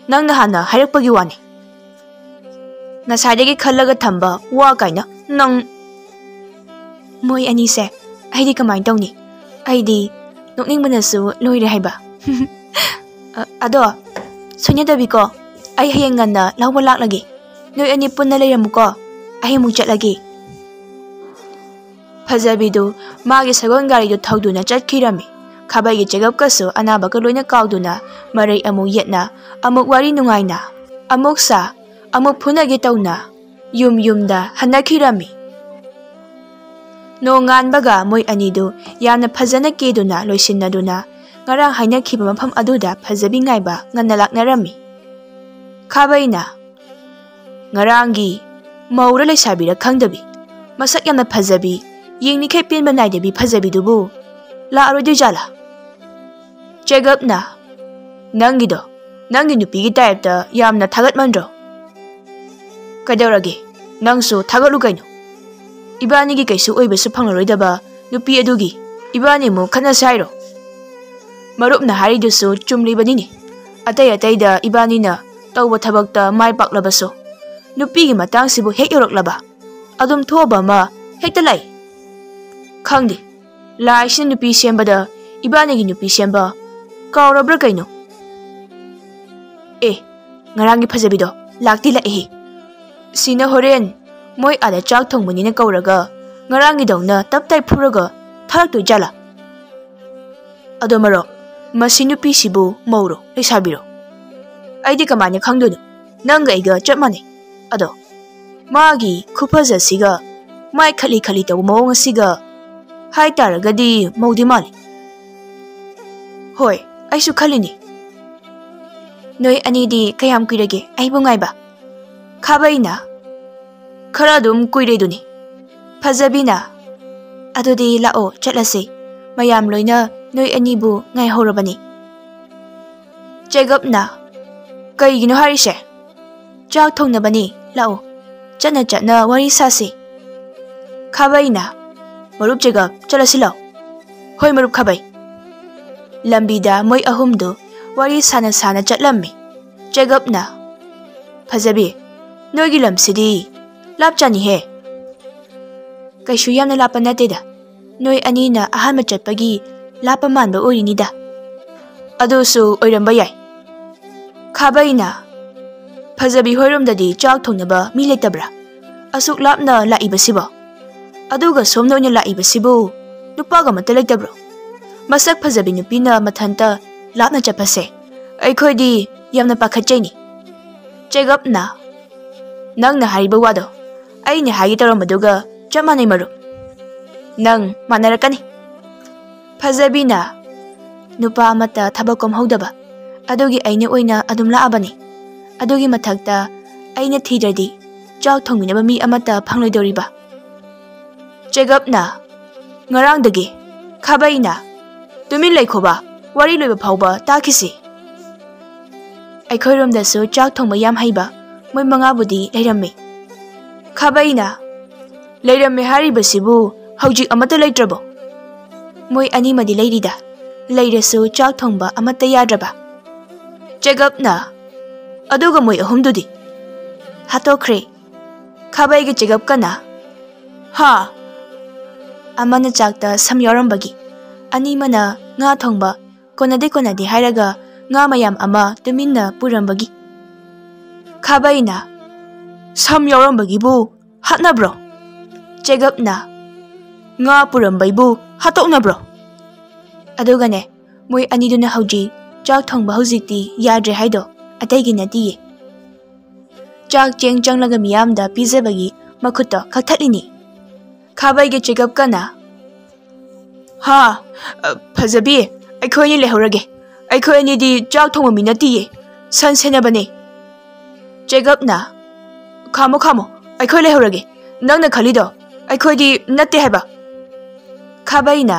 ꯅꯪꯅ ꯍꯥꯟꯅ ꯍꯥꯏꯔꯛꯄꯒꯤ ꯋꯥꯅꯤ꯫ ꯉꯁꯥꯏꯗꯒꯤ ꯈꯜꯂꯒ ꯊꯝꯕ ꯋꯥ ꯀꯥꯏꯅ ꯅꯪ꯫" ꯃꯣꯏ ꯑꯅꯤꯁꯦ ꯑꯩꯗꯤ ꯀꯃꯥꯏꯅ ꯇꯧꯅꯤ? ꯑꯩꯗꯤ ꯅꯣꯛꯅꯤꯡꯕꯅꯁꯨ ꯂꯣꯏꯔꯦ ꯍꯥꯏꯕ꯫ ꯑ-, ꯑꯗꯣ, ꯁꯣꯏꯅꯗꯕꯤꯀꯣ, ꯑꯩ ꯍꯌꯦꯡ ꯉꯟꯅ ꯂꯧꯕ ꯂꯥꯛꯂꯒꯦ꯫ ꯅꯣꯏ ꯑꯅꯤ ꯄꯨꯟꯅ ꯂꯩꯔꯝꯃꯨꯀꯣ, ꯑꯩ ꯑꯃꯨꯛ ꯆꯠꯂꯒꯦ꯫ ꯐꯖꯕꯤꯗꯨ ꯃꯥꯒꯤ ꯁꯒꯣꯜ ꯒꯥꯔꯤꯗꯨ ꯊꯧꯗꯨꯅ ꯆꯠꯈꯤꯔꯝꯃꯤ꯫ ꯈꯥꯕꯩꯒꯤ ꯆꯦꯒꯞꯀꯁꯨ ꯑꯅꯥꯕꯒ ꯂꯣꯏꯅ ꯀꯥꯎꯗꯨꯅ ꯃꯔꯩ ꯑꯃꯨꯛ ꯌꯦꯠꯅ ꯑꯃꯨꯛ ꯋꯥꯔꯤ ꯅꯨꯡꯉꯥꯏꯅ ꯑꯃꯨꯛ ꯁꯥ ꯑꯃꯨꯛ ꯐꯨꯅꯒꯦ ꯇꯧꯅ ꯌꯨꯝ ꯌꯨꯝꯗ ꯍꯟꯅꯈꯤꯔꯝꯃꯤ꯫ ꯅꯣꯡꯉꯥꯟꯕꯒ ꯃꯣꯏ ꯑꯅꯤꯗꯨ ꯌꯥꯝꯅ ꯐꯖꯅ ꯀꯦꯗꯨꯅ ꯂꯣꯏꯁꯤꯟꯅꯗꯨꯅ ꯉꯔꯥꯡ ꯍꯥꯏꯅꯈꯤꯕ ꯃꯐꯝ ꯑꯗꯨꯗ ꯐꯖꯕꯤ ꯉꯥꯏꯕ ꯉꯟꯅ ꯂꯥꯛꯅꯔꯝꯃꯤ꯫ ꯈꯥꯕꯩꯅ, "ꯉꯔꯥꯡꯒꯤ ꯃꯧꯔ ꯂꯩꯁꯥꯕꯤꯔ ꯈꯪꯗꯕꯤ, ꯃꯁꯛ ꯌꯥꯝꯅ ꯐꯖꯕꯤ, ꯌꯦꯡꯂꯤꯈꯩ ꯄꯦꯟꯕ ꯅꯥꯏꯗꯕꯤ ꯐꯖꯕꯤꯗꯨꯕꯨ ꯂꯥꯛꯑꯔꯣꯏꯗꯣꯏꯖꯥꯠꯂꯥ?" ꯆꯦꯒꯞꯅ, "ꯅꯪꯒꯤꯗꯣ ꯅꯪꯒꯤ ꯅꯨꯄꯤꯒꯤ ꯇꯥꯏꯞꯇ ꯌꯥꯝꯅ ꯊꯥꯒꯠꯃꯟꯗ꯭ꯔꯣ? ꯀꯩꯗꯧꯔꯒꯦ? ꯅꯪꯁꯨ ꯊꯥꯒꯠꯂꯨ ꯀꯩꯅꯣ꯫ ꯏꯕꯥꯅꯤꯒꯤ ꯀꯩꯁꯨ ꯑꯣꯏꯕꯁꯨ ꯐꯪꯂꯔꯣꯏꯗꯕ ꯅꯨꯄꯤ ꯑꯗꯨꯒꯤ ꯏꯕꯥꯅꯤ ꯑꯃꯨꯛ ꯈꯠꯅꯁꯦ ꯍꯥꯏꯔꯣ? ꯃꯔꯨꯞꯅ ꯍꯥꯏꯔꯤꯗꯨꯁꯨ ꯆꯨꯝꯂꯤꯕꯅꯤꯅꯦ꯫ ꯑꯇꯩ ꯑꯇꯩꯗ ꯏꯕꯥꯅꯤꯅ ꯇꯧꯕ ꯊꯕꯛꯇ ꯃꯥꯏ ꯄꯥꯛꯂꯕꯁꯨ ꯅꯨꯄꯤꯒꯤ ꯃꯇꯥꯡꯁꯤꯕꯨ ꯍꯦꯛ ꯌꯧꯔꯛꯂꯕ ꯑꯗꯨꯝ ꯊꯣꯛꯑꯕ ꯑꯃ ꯍꯦꯛꯇ ꯂꯥꯛꯏ꯫ ꯈꯪꯗꯦ, ꯂꯥꯏꯁꯤꯅ ꯅꯨꯄꯤ ꯁꯦꯝꯕꯗ ꯏꯕꯥꯅꯤꯒꯤ ꯅꯨꯄꯤ ꯁꯦꯝꯕ ꯀꯥꯎꯔꯕ꯭ꯔꯥ ꯀꯩꯅꯣ? ꯑꯦ, ꯉꯔꯥꯡꯒꯤ ꯐꯖꯕꯤꯗꯣ ꯂꯥꯛꯇꯤ ꯂꯥꯛꯑꯦꯍꯦ꯫ ꯁꯤꯅ ꯍꯣꯔꯦꯟ ꯃꯣꯏ ꯑꯥꯗ ꯆꯥꯛ ꯊꯣꯡꯕꯅꯤꯅ ꯀꯧꯔꯒ ꯉꯔꯥꯡꯒꯤꯗꯧꯅ ꯇꯞ ꯇꯥꯏ ꯐꯨꯔꯒ ꯊꯥꯔꯛꯇꯣꯏ ꯖꯥꯠꯂꯥ? ꯑꯗꯣ ꯃꯔꯣ, ꯃꯁꯤ ꯅꯨꯄꯤꯁꯤꯕꯨ ꯃꯧꯔꯣ ꯂꯩꯁꯥꯕꯤꯔꯣ? ꯑꯩꯗꯤ ꯀꯃꯥꯏꯅ ꯈꯪꯗꯣꯏꯅꯣ? ꯅꯪꯒ ꯑꯩꯒ ꯆꯞ ꯃꯥꯟꯅꯩ꯫ ꯑꯗꯣ ꯃꯥꯒꯤ ꯈꯨꯐꯖꯁꯤꯒ ꯃꯥꯏ ꯈꯠꯂꯤ ꯈꯠꯂꯤ ꯇꯧꯕ ꯃꯑꯣꯡ ꯑꯁꯤꯒ ꯍꯥꯏ ꯇꯥꯔꯒꯗꯤ ꯃꯧꯗꯤ ꯃꯥꯜꯂꯤ꯫ ꯍꯣꯏ, ꯑꯩꯁꯨ ꯈꯜꯂꯤꯅꯤ꯫ ꯅꯣꯏ ꯑꯅꯤꯗꯤ ꯀꯌꯥꯝ ꯀꯨꯏꯔꯒꯦ ꯑꯩꯕꯨ ꯉꯥꯏꯕ? ꯈꯥꯕꯩꯅ, ꯈꯔ ꯑꯗꯨꯝ ꯀꯨꯏꯔꯦꯗꯨꯅꯤ꯫ ꯐꯖꯕꯤꯅ, ꯑꯗꯨꯗꯤ ꯂꯥꯛꯑꯣ ꯆꯠꯂꯁꯤ, ꯃꯌꯥꯝ ꯂꯣꯏꯅ ꯅꯣꯏ ꯑꯅꯤꯕꯨ ꯉꯥꯏꯍꯧꯔꯕꯅꯤ꯫ ꯆꯦꯒꯞꯅ, ꯀꯩꯒꯤꯅꯣ ꯍꯥꯏꯔꯤꯁꯦ? ꯆꯥꯛ ꯊꯣꯡꯅꯕꯅꯤ, ꯂꯥꯛꯑꯣ ꯆꯠꯅ ꯆꯠꯅ ꯋꯥꯔꯤ ꯁꯥꯁꯤ꯫ ꯈꯥꯕꯩꯅ, ꯃꯔꯨꯞ ꯆꯦꯒꯞ ꯆꯠꯂꯁꯤ ꯂꯥꯛꯑꯣ꯫ ꯍꯣꯏ ꯃꯔꯨꯞ ꯈꯥꯕꯩ꯫ ꯂꯝꯕꯤꯗ ꯃꯣꯏ ꯑꯍꯨꯝꯗꯨ ꯋꯥꯔꯤ ꯁꯥꯅ ꯁꯥꯅ ꯆꯠꯂꯝꯃꯤ꯫ ꯆꯦꯒꯞꯅ, ꯐꯖꯕꯤ, ꯅꯣꯏꯒꯤ ꯂꯝꯁꯤꯗꯤ ꯂꯥꯞꯆꯥꯅꯤꯍꯦ꯫ ꯀꯩꯁꯨ ꯌꯥꯝꯅ ꯂꯥꯞꯄ ꯅꯠꯇꯦꯗ, ꯅꯣꯏ ꯑꯅꯤꯅ ꯑꯍꯥꯟꯕ ꯆꯠꯄꯒꯤ ꯂꯥꯞꯄ ꯃꯥꯟꯕ ꯑꯣꯏꯔꯤꯅꯤꯗ꯫ ꯑꯗꯨꯁꯨ ꯑꯣꯏꯔꯝꯕ ꯌꯥꯏ꯫ ꯈꯥꯕꯩꯅ, ꯐꯖꯕꯤ ꯍꯣꯏꯔꯣꯝꯗꯗꯤ ꯆꯥꯛ ꯊꯣꯡꯅꯕ ꯃꯤ ꯂꯩꯇꯕ꯭ꯔꯥ? ꯑꯁꯨꯛ ꯂꯥꯞꯅ ꯂꯥꯛꯏꯕꯁꯤꯕꯣ? ꯑꯗꯨꯒ ꯁꯣꯝꯗ ꯑꯣꯏꯅ ꯂꯥꯛꯏꯕꯁꯤꯕꯨ ꯅꯨꯄꯥꯒ ꯑꯃꯠꯇ ꯂꯩꯇꯕ꯭ꯔꯣ? ꯃꯁꯛ ꯐꯖꯕꯤ ꯅꯨꯄꯤꯅ ꯃꯊꯟꯇ ꯂꯥꯞꯅ ꯆꯠꯄꯁꯦ ꯑꯩꯈꯣꯏꯗꯤ ꯌꯥꯝꯅ ꯄꯥꯈꯠꯆꯩꯅꯤ꯫ ꯆꯦꯒꯞꯅ, ꯅꯪꯅ ꯍꯥꯏꯔꯤꯕ ꯋꯥꯗꯣ ꯑꯩꯅ ꯍꯥꯏꯒꯦ ꯇꯧꯔꯝꯕꯗꯨꯒ ꯆꯞ ꯃꯥꯟꯅꯩ ꯃꯔꯨꯞ꯫ ꯅꯪ ꯃꯥꯟꯅꯔꯛꯀꯅꯤ꯫ ꯐꯖꯕꯤꯅ, ꯅꯨꯄꯥ ꯑꯃꯠꯇ ꯊꯕꯛ ꯀꯣꯝꯍꯧꯗꯕ ꯑꯗꯨꯒꯤ ꯑꯩꯅ ꯑꯣꯏꯅ ꯑꯗꯨꯝ ꯂꯥꯛꯑꯕꯅꯤ꯫ ꯑꯗꯨꯒꯤ ꯃꯊꯛꯇ ꯑꯩꯅ ꯊꯤꯗ꯭ꯔꯗꯤ ꯆꯥꯛ ꯊꯣꯡꯕꯤꯅꯕ ꯃꯤ ꯑꯃꯠꯇ ꯐꯪꯂꯣꯏꯗꯧꯔꯤꯕ꯫ ꯆꯦꯒꯞꯅ, ꯉꯔꯥꯡꯗꯒꯤ꯫ ꯈꯥꯕꯩꯅ, ꯇꯨꯃꯤꯟ ꯂꯩꯈꯣꯕ, ꯋꯥꯔꯤ ꯂꯣꯏꯕ ꯐꯥꯎꯕ ꯇꯥꯈꯤꯁꯤ꯫ ꯑꯩꯈꯣꯏꯔꯣꯝꯗꯁꯨ ꯆꯥꯛ ꯊꯣꯡꯕ ꯌꯥꯝ ꯍꯩꯕ ꯃꯣꯏ ꯃꯉꯥꯕꯨꯗꯤ ꯂꯩꯔꯝꯃꯤ꯫ ꯈꯥꯕꯩꯅ, ꯂꯩꯔꯝꯃꯦ ꯍꯥꯏꯔꯤꯕꯁꯤꯕꯨ ꯍꯧꯖꯤꯛ ꯑꯃꯠꯇ ꯂꯩꯇ꯭ꯔꯕꯣ? ꯃꯣꯏ ꯑꯅꯤꯃꯗꯤ ꯂꯩꯔꯤꯗ, ꯂꯩꯔꯁꯨ ꯆꯥꯛ ꯊꯣꯡꯕ ꯑꯃꯠꯇ ꯌꯥꯗ꯭ꯔꯕ꯫ ꯆꯦꯒꯞꯅ, ꯑꯗꯨꯒ ꯃꯣꯏ ꯑꯍꯨꯝꯗꯨꯗꯤ? ꯍꯥꯠꯇꯣꯛꯈ꯭ꯔꯦ꯫ ꯈꯥꯕꯩꯒ ꯆꯦꯒꯞꯀꯅ, ꯍꯥ? ꯑꯃꯅ ꯆꯥꯛꯇ ꯁꯝ ꯌꯥꯎꯔꯝꯕꯒꯤ, ꯑꯅꯤꯃꯅ ꯉꯥ ꯊꯣꯡꯕ ꯀꯣꯟꯅꯗꯦ ꯀꯣꯟꯅꯗꯦ ꯍꯥꯏꯔꯒ ꯉꯥ ꯃꯌꯥꯝ ꯑꯃ ꯇꯨꯃꯤꯟꯅ ꯄꯨꯔꯝꯕꯒꯤ꯫ ꯈꯥꯕꯩꯅ, ꯁꯝ ꯌꯥꯎꯔꯝꯕꯒꯤꯕꯨ ꯍꯥꯠꯅꯕ꯭ꯔꯣ? ꯆꯦꯒꯞꯅ, ꯉꯥ ꯄꯨꯔꯝꯕꯩꯕꯨ ꯍꯥꯠꯇꯣꯛꯅꯕ꯭ꯔꯣ? ꯑꯗꯨꯒꯅꯦ, ꯃꯣꯏ ꯑꯅꯤꯗꯨꯅ ꯍꯧꯖꯤꯛ ꯆꯥꯛ ꯊꯣꯡꯕ ꯍꯧꯖꯤꯛꯇꯤ ꯌꯥꯗ꯭ꯔꯦ ꯍꯥꯏꯗꯣ ꯑꯇꯩꯒꯤ ꯅꯠꯇꯤꯌꯦ꯫ ꯆꯥꯛ ꯆꯦꯡ ꯆꯪꯂꯒ ꯃꯤꯌꯥꯝꯗ ꯄꯤꯖꯕꯒꯤ ꯃꯈꯨꯠꯇꯣ ꯀꯛꯊꯠꯂꯤꯅꯤ꯫ ꯈꯥꯕꯩꯒ ꯆꯦꯒꯞꯀꯅ, "ꯍꯥ, ꯑ, ꯐꯖꯕꯤ, ꯑꯩꯈꯣꯏ ꯑꯅꯤ ꯂꯩꯍꯧꯔꯒꯦ꯫ ꯑꯩꯈꯣꯏ ꯑꯅꯤꯗꯤ ꯆꯥꯛ ꯊꯣꯡꯕ ꯃꯤ ꯅꯠꯇꯤꯌꯦ, ꯁꯟ ꯁꯦꯟꯅꯕꯅꯦ꯫" ꯆꯦꯒꯞꯅ, "ꯈꯥꯝꯃꯣ, ꯈꯥꯝꯃꯣ, ꯑꯩꯈꯣꯏ ꯂꯩꯍꯧꯔꯒꯦ꯫ ꯅꯪꯅ ꯈꯜꯂꯤꯗꯣ ꯑꯩꯈꯣꯏꯗꯤ ꯅꯠꯇꯦ ꯍꯥꯏꯕ꯫" ꯈꯥꯕꯩꯅ,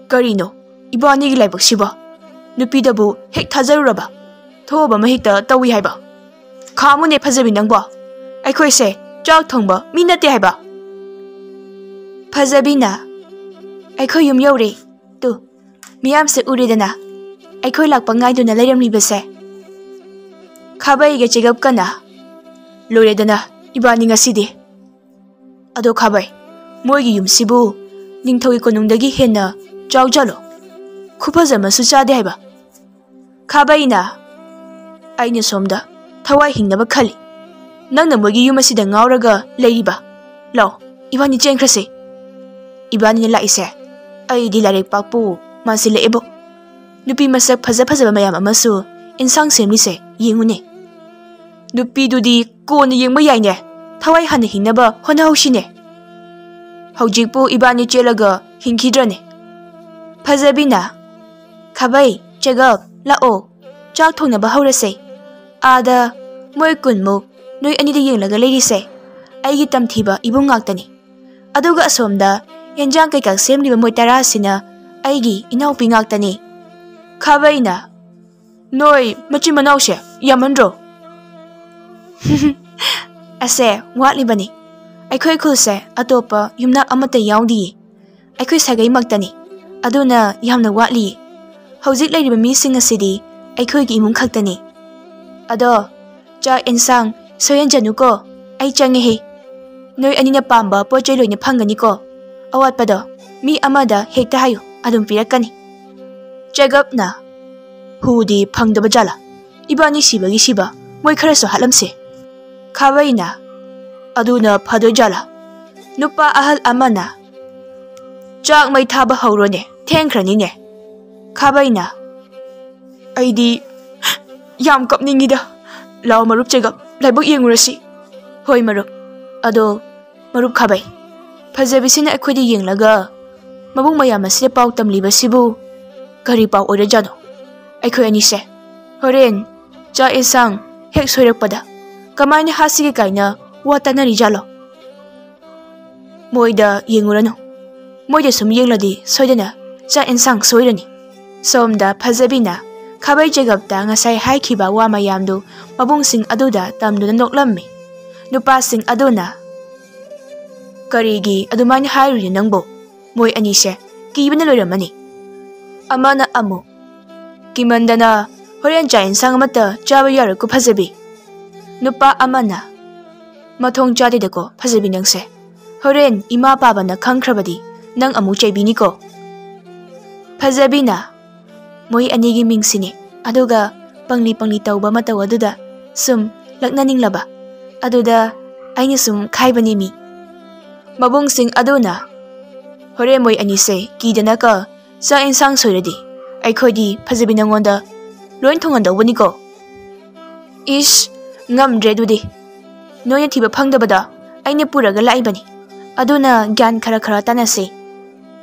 "ꯀꯔꯤꯅꯣ ꯏꯕꯥꯅꯤꯒꯤ ꯂꯥꯏꯕꯛꯁꯤꯕꯣ? ꯅꯨꯄꯤꯗꯕꯨ ꯍꯦꯛ ꯊꯥꯖꯔꯨꯔꯕ ꯊꯣꯛꯑꯕ ꯑꯃ ꯍꯦꯛꯇ ꯇꯧꯏ ꯍꯥꯏꯕ꯫ ꯈꯥꯝꯃꯨꯅꯦ ꯐꯖꯕꯤ ꯅꯪꯕꯣ, ꯑꯩꯈꯣꯏꯁꯦ ꯆꯥꯛ ꯊꯣꯡꯕ ꯃꯤ ꯅꯠꯇꯦ ꯍꯥꯏꯕ꯫" ꯐꯖꯕꯤꯅ, "ꯑꯩꯈꯣꯏ ꯌꯨꯝ ꯌꯧꯔꯦ꯫ ꯇꯨ, ꯃꯤꯌꯥꯝꯁꯦ ꯎꯔꯦꯗꯅ, ꯑꯩꯈꯣꯏ ꯂꯥꯛꯄ ꯉꯥꯏꯗꯨꯅ ꯂꯩꯔꯝꯂꯤꯕꯁꯦ꯫" ꯈꯥꯕꯩꯒ ꯆꯦꯒꯞꯀꯅ, "ꯂꯣꯏꯔꯦꯗꯅ ꯏꯕꯥꯅꯤ ꯉꯁꯤꯗꯤ꯫ ꯑꯗꯣ ꯈꯥꯕꯩ, ꯃꯣꯏꯒꯤ ꯌꯨꯝꯁꯤꯕꯨ ꯅꯤꯡꯊꯧꯒꯤ ꯀꯣꯅꯨꯡꯗꯒꯤ ꯍꯦꯟꯅ ꯆꯥꯎꯖꯥꯠꯂꯣ? ꯈꯨꯐꯖ ꯑꯃꯁꯨ ꯆꯥꯗꯦ ꯍꯥꯏꯕ꯫" ꯈꯥꯕꯩꯅ, "ꯑꯩꯅ ꯁꯣꯝꯗ ꯊꯋꯥꯏ ꯍꯤꯡꯅꯕ ꯈꯜꯂꯤ, ꯅꯪꯅ ꯃꯣꯏꯒꯤ ꯌꯨꯝ ꯑꯁꯤꯗ ꯉꯥꯎꯔꯒ ꯂꯩꯔꯤꯕ꯫ ꯂꯥꯎ, ꯏꯕꯥꯅꯤ ꯆꯦꯟꯈ꯭ꯔꯁꯦ꯫ ꯏꯕꯥꯅꯤꯅ ꯂꯥꯛꯏꯁꯦ ꯑꯩꯗꯤ ꯂꯥꯏꯔꯩꯄꯥꯛꯄꯨ ꯃꯥꯟꯁꯤꯜꯂꯛꯑꯦꯕꯣ꯫ ꯅꯨꯄꯤ ꯃꯁꯛ ꯐꯖ ꯐꯖꯕ ꯃꯌꯥꯝ ꯑꯃꯁꯨ ꯏꯟꯁꯥꯡ ꯁꯦꯝꯂꯤꯁꯦ ꯌꯦꯡꯉꯨꯅꯦ꯫ ꯅꯨꯄꯤꯗꯨꯗꯤ ꯀꯣꯟꯅ ꯌꯦꯡꯕ ꯌꯥꯏꯅꯦ, ꯊꯋꯥꯏ ꯍꯥꯟꯅ ꯍꯤꯡꯅꯕ ꯍꯣꯠꯅꯍꯧꯁꯤꯅꯦ꯫ ꯍꯧꯖꯤꯛꯄꯨ ꯏꯕꯥꯅꯤ ꯆꯦꯜꯂꯒ ꯍꯤꯡꯈꯤꯗ꯭ꯔꯅꯦ?" ꯐꯖꯕꯤꯅ, "ꯈꯥꯕꯩ, ꯆꯦꯒꯞ, ꯂꯥꯛꯑꯣ, ꯆꯥꯛ ꯊꯣꯡꯅꯕ ꯍꯧꯔꯁꯦ꯫ ꯑꯥꯗ ꯃꯣꯏ ꯀꯨꯟꯃꯨꯛ ꯅꯣꯏ ꯑꯅꯤꯗ ꯌꯦꯡꯂꯒ ꯂꯩꯔꯤꯁꯦ ꯑꯩꯒꯤ ꯇꯝꯊꯤꯕ ꯏꯕꯨꯡ ꯉꯥꯛꯇꯅꯤ꯫ ꯑꯗꯨꯒ ꯑꯁꯣꯝꯗ ꯌꯦꯟꯖꯥꯡ ꯀꯩꯀꯥ ꯁꯦꯝꯂꯤꯕ ꯃꯣꯏ ꯇꯔꯥꯁꯤꯅ ꯑꯩꯒꯤ ꯏꯅꯥꯎꯄꯤ ꯉꯥꯛꯇꯅꯤ꯫" ꯈꯥꯕꯩꯅ, "ꯅꯣꯏ ꯃꯆꯤꯟ ꯃꯅꯥꯎꯁꯦ ꯌꯥꯝꯃꯟꯗ꯭ꯔꯣ?" "ꯑꯁꯦ, ꯋꯥꯠꯂꯤꯕꯅꯤ꯫ ꯑꯩꯈꯣꯏ ꯈꯨꯜꯁꯦ ꯑꯇꯣꯞꯄ ꯌꯨꯝꯅꯥꯛ ꯑꯃꯠꯇ ꯌꯥꯎꯗꯤꯌꯦ꯫ ꯑꯩꯈꯣꯏ ꯁꯥꯒꯩꯃꯛꯇꯅꯤ꯫ ꯑꯗꯨꯅ ꯌꯥꯝꯅ ꯋꯥꯠꯂꯤꯌꯦ꯫ ꯍꯧꯖꯤꯛ ꯂꯩꯔꯤꯕ ꯃꯤꯁꯤꯡ ꯑꯁꯤꯗꯤ ꯑꯩꯈꯣꯏꯒꯤ ꯏꯃꯨꯡ ꯈꯛꯇꯅꯤ꯫ ꯑꯗꯣ ꯆꯥꯛ ꯌꯦꯟꯁꯥꯡ ꯁꯣꯏꯍꯟꯖꯅꯨꯀꯣ꯫ ꯑꯩ ꯆꯪꯉꯦꯍꯦ꯫ ꯅꯣꯏ ꯑꯅꯤꯅ ꯄꯥꯝꯕ ꯄꯣꯠ ꯆꯩ ꯂꯣꯏꯅ ꯐꯪꯒꯅꯤꯀꯣ꯫ ꯑꯋꯥꯠꯄꯗꯣ ꯃꯤ ꯑꯃꯗ ꯍꯦꯛꯇ ꯍꯥꯏꯌꯨ, ꯑꯗꯨꯝ ꯄꯤꯔꯛꯀꯅꯤ꯫" ꯆꯦꯒꯞꯅ, "ꯍꯨꯗꯤ ꯐꯪꯗꯕ ꯖꯥꯠꯂꯥ? ꯏꯕꯥꯅꯤ ꯁꯤꯕꯒꯤ ꯁꯤꯕ, ꯃꯣꯏ ꯈꯔꯁꯨ ꯍꯥꯠꯂꯝꯁꯦ꯫" ꯈꯥꯕꯩꯅ, "ꯑꯗꯨꯅ ꯐꯗꯣꯏ ꯖꯥꯠꯂꯥ? ꯅꯨꯄꯥ ꯑꯍꯜ ꯑꯃꯅ ꯆꯥꯛ ꯃꯩ ꯊꯥꯕ ꯍꯧꯔꯣꯅꯦ, ꯊꯦꯡꯈ꯭ꯔꯅꯤꯅꯦ꯫" ꯈꯥꯕꯩꯅ, "ꯑꯩꯗꯤ ꯌꯥꯝ ꯀꯞꯅꯤꯡꯉꯤꯗ꯫ ꯂꯥꯎ ꯃꯔꯨꯞ ꯆꯦꯒꯞ, ꯂꯥꯏꯕꯛ ꯌꯦꯡꯉꯨꯔꯁꯤ꯫ ꯍꯣꯏ ꯃꯔꯨꯞ꯫ ꯑꯗꯣ ꯃꯔꯨꯞ ꯈꯥꯕꯩ, ꯐꯖꯕꯤꯁꯤꯅ ꯑꯩꯈꯣꯏꯗ ꯌꯦꯡꯂꯒ ꯃꯕꯨꯡ ꯃꯌꯥꯝ ꯑꯁꯤꯗ ꯄꯥꯎ ꯇꯝꯂꯤꯕꯁꯤꯕꯨ ꯀꯔꯤ ꯄꯥꯎ ꯑꯣꯏꯔꯖꯥꯠꯅꯣ? ꯑꯩꯈꯣꯏ ꯑꯅꯤꯁꯦ ꯍꯣꯔꯦꯟ ꯆꯥꯛ ꯌꯦꯟꯁꯥꯡ ꯍꯦꯛ ꯁꯣꯏꯔꯛꯄꯗ ꯀꯃꯥꯏꯅ ꯍꯥꯠꯁꯤꯒꯦ ꯀꯥꯏꯅ ꯋꯥ ꯇꯥꯅꯔꯤꯖꯥꯠꯂꯣ? ꯃꯣꯏꯗ ꯌꯦꯡꯉꯨꯔꯅꯨ꯫ ꯃꯣꯏꯗ ꯁꯨꯝ ꯌꯦꯡꯂꯗꯤ ꯁꯣꯏꯗꯅ ꯆꯥꯛ ꯌꯦꯟꯁꯥꯡ ꯁꯣꯏꯔꯅꯤ꯫ ꯁꯣꯝꯗ ꯐꯖꯕꯤꯅ ꯈꯥꯕꯩ ꯖꯦꯀꯞꯇ ꯉꯁꯥꯏ ꯍꯥꯏꯈꯤꯕ ꯋꯥ ꯃꯌꯥꯝꯗꯨ ꯃꯕꯨꯡꯁꯤꯡ ꯑꯗꯨꯗ ꯇꯝꯗꯨꯅ ꯅꯣꯛꯂꯝꯃꯤ꯫ ꯅꯨꯄꯥꯁꯤꯡ ꯑꯗꯨꯅ, "ꯀꯔꯤꯒꯤ ꯑꯗꯨꯃꯥꯏꯅ ꯍꯥꯏꯔꯨꯔꯤꯅꯣ ꯅꯪꯕꯨ? ꯃꯣꯏ ꯑꯅꯤꯁꯦ ꯀꯤꯕꯅ ꯂꯣꯏꯔꯝꯃꯅꯤ꯫" ꯑꯃꯅ ꯑꯃꯨꯛ, "ꯀꯤꯃꯟꯗꯅ ꯍꯣꯔꯦꯟ ꯆꯥꯛ ꯌꯦꯟꯁꯥꯡ ꯑꯃꯠꯇ ꯆꯥꯕ ꯌꯥꯔꯣꯏꯀꯣ ꯐꯖꯕꯤ꯫" ꯅꯨꯄꯥ ꯑꯃꯅ, "ꯃꯊꯣꯡ ꯆꯥꯗꯦꯗꯀꯣ ꯐꯖꯕꯤ ꯅꯪꯁꯦ꯫ ꯍꯣꯔꯦꯟ ꯏꯃꯥ ꯄꯥꯕꯅ ꯈꯪꯈ꯭ꯔꯕꯗꯤ ꯅꯪ ꯑꯃꯨꯛ ꯆꯩꯕꯤꯅꯤꯀꯣ꯫" ꯐꯖꯕꯤꯅ, "ꯃꯣꯏ ꯑꯅꯤꯒꯤ ꯃꯤꯡꯁꯤꯅꯤ, ꯑꯗꯨꯒ ꯄꯪꯂꯤ ꯄꯪꯂꯤ ꯇꯧꯕ ꯃꯇꯧ ꯑꯗꯨꯗ ꯁꯨꯝ ꯂꯛꯅꯅꯤꯡꯂꯕ, ꯑꯗꯨꯗ ꯑꯩꯅ ꯁꯨꯝ ꯈꯥꯏꯕꯅꯤ ꯃꯤ꯫" ꯃꯕꯨꯡꯁꯤꯡ ꯑꯗꯨꯅ, "ꯍꯣꯔꯦꯟ ꯃꯣꯏ ꯑꯅꯤꯁꯦ ꯀꯤꯗꯅꯀ ꯆꯥꯛ ꯌꯦꯟꯁꯥꯡ ꯁꯣꯏꯔꯗꯤ ꯑꯩꯈꯣꯏꯗꯤ ꯐꯖꯕꯤ ꯅꯉꯣꯟꯗ ꯂꯣꯏ ꯊꯣꯡꯍꯟꯗꯧꯕꯅꯤꯀꯣ꯫" "ꯏꯁ, ꯉꯝꯗ꯭ꯔꯦ ꯑꯗꯨꯗꯤ꯫ ꯅꯣꯏꯅ ꯊꯤꯕ ꯐꯪꯗꯕꯗꯣ ꯑꯩꯅ ꯄꯨꯔꯒ ꯂꯥꯛꯏꯕꯅꯤ꯫ ꯑꯗꯨꯅ ꯒ꯭ꯌꯥꯟ ꯈꯔ ꯈꯔ ꯇꯥꯅꯁꯤ꯫"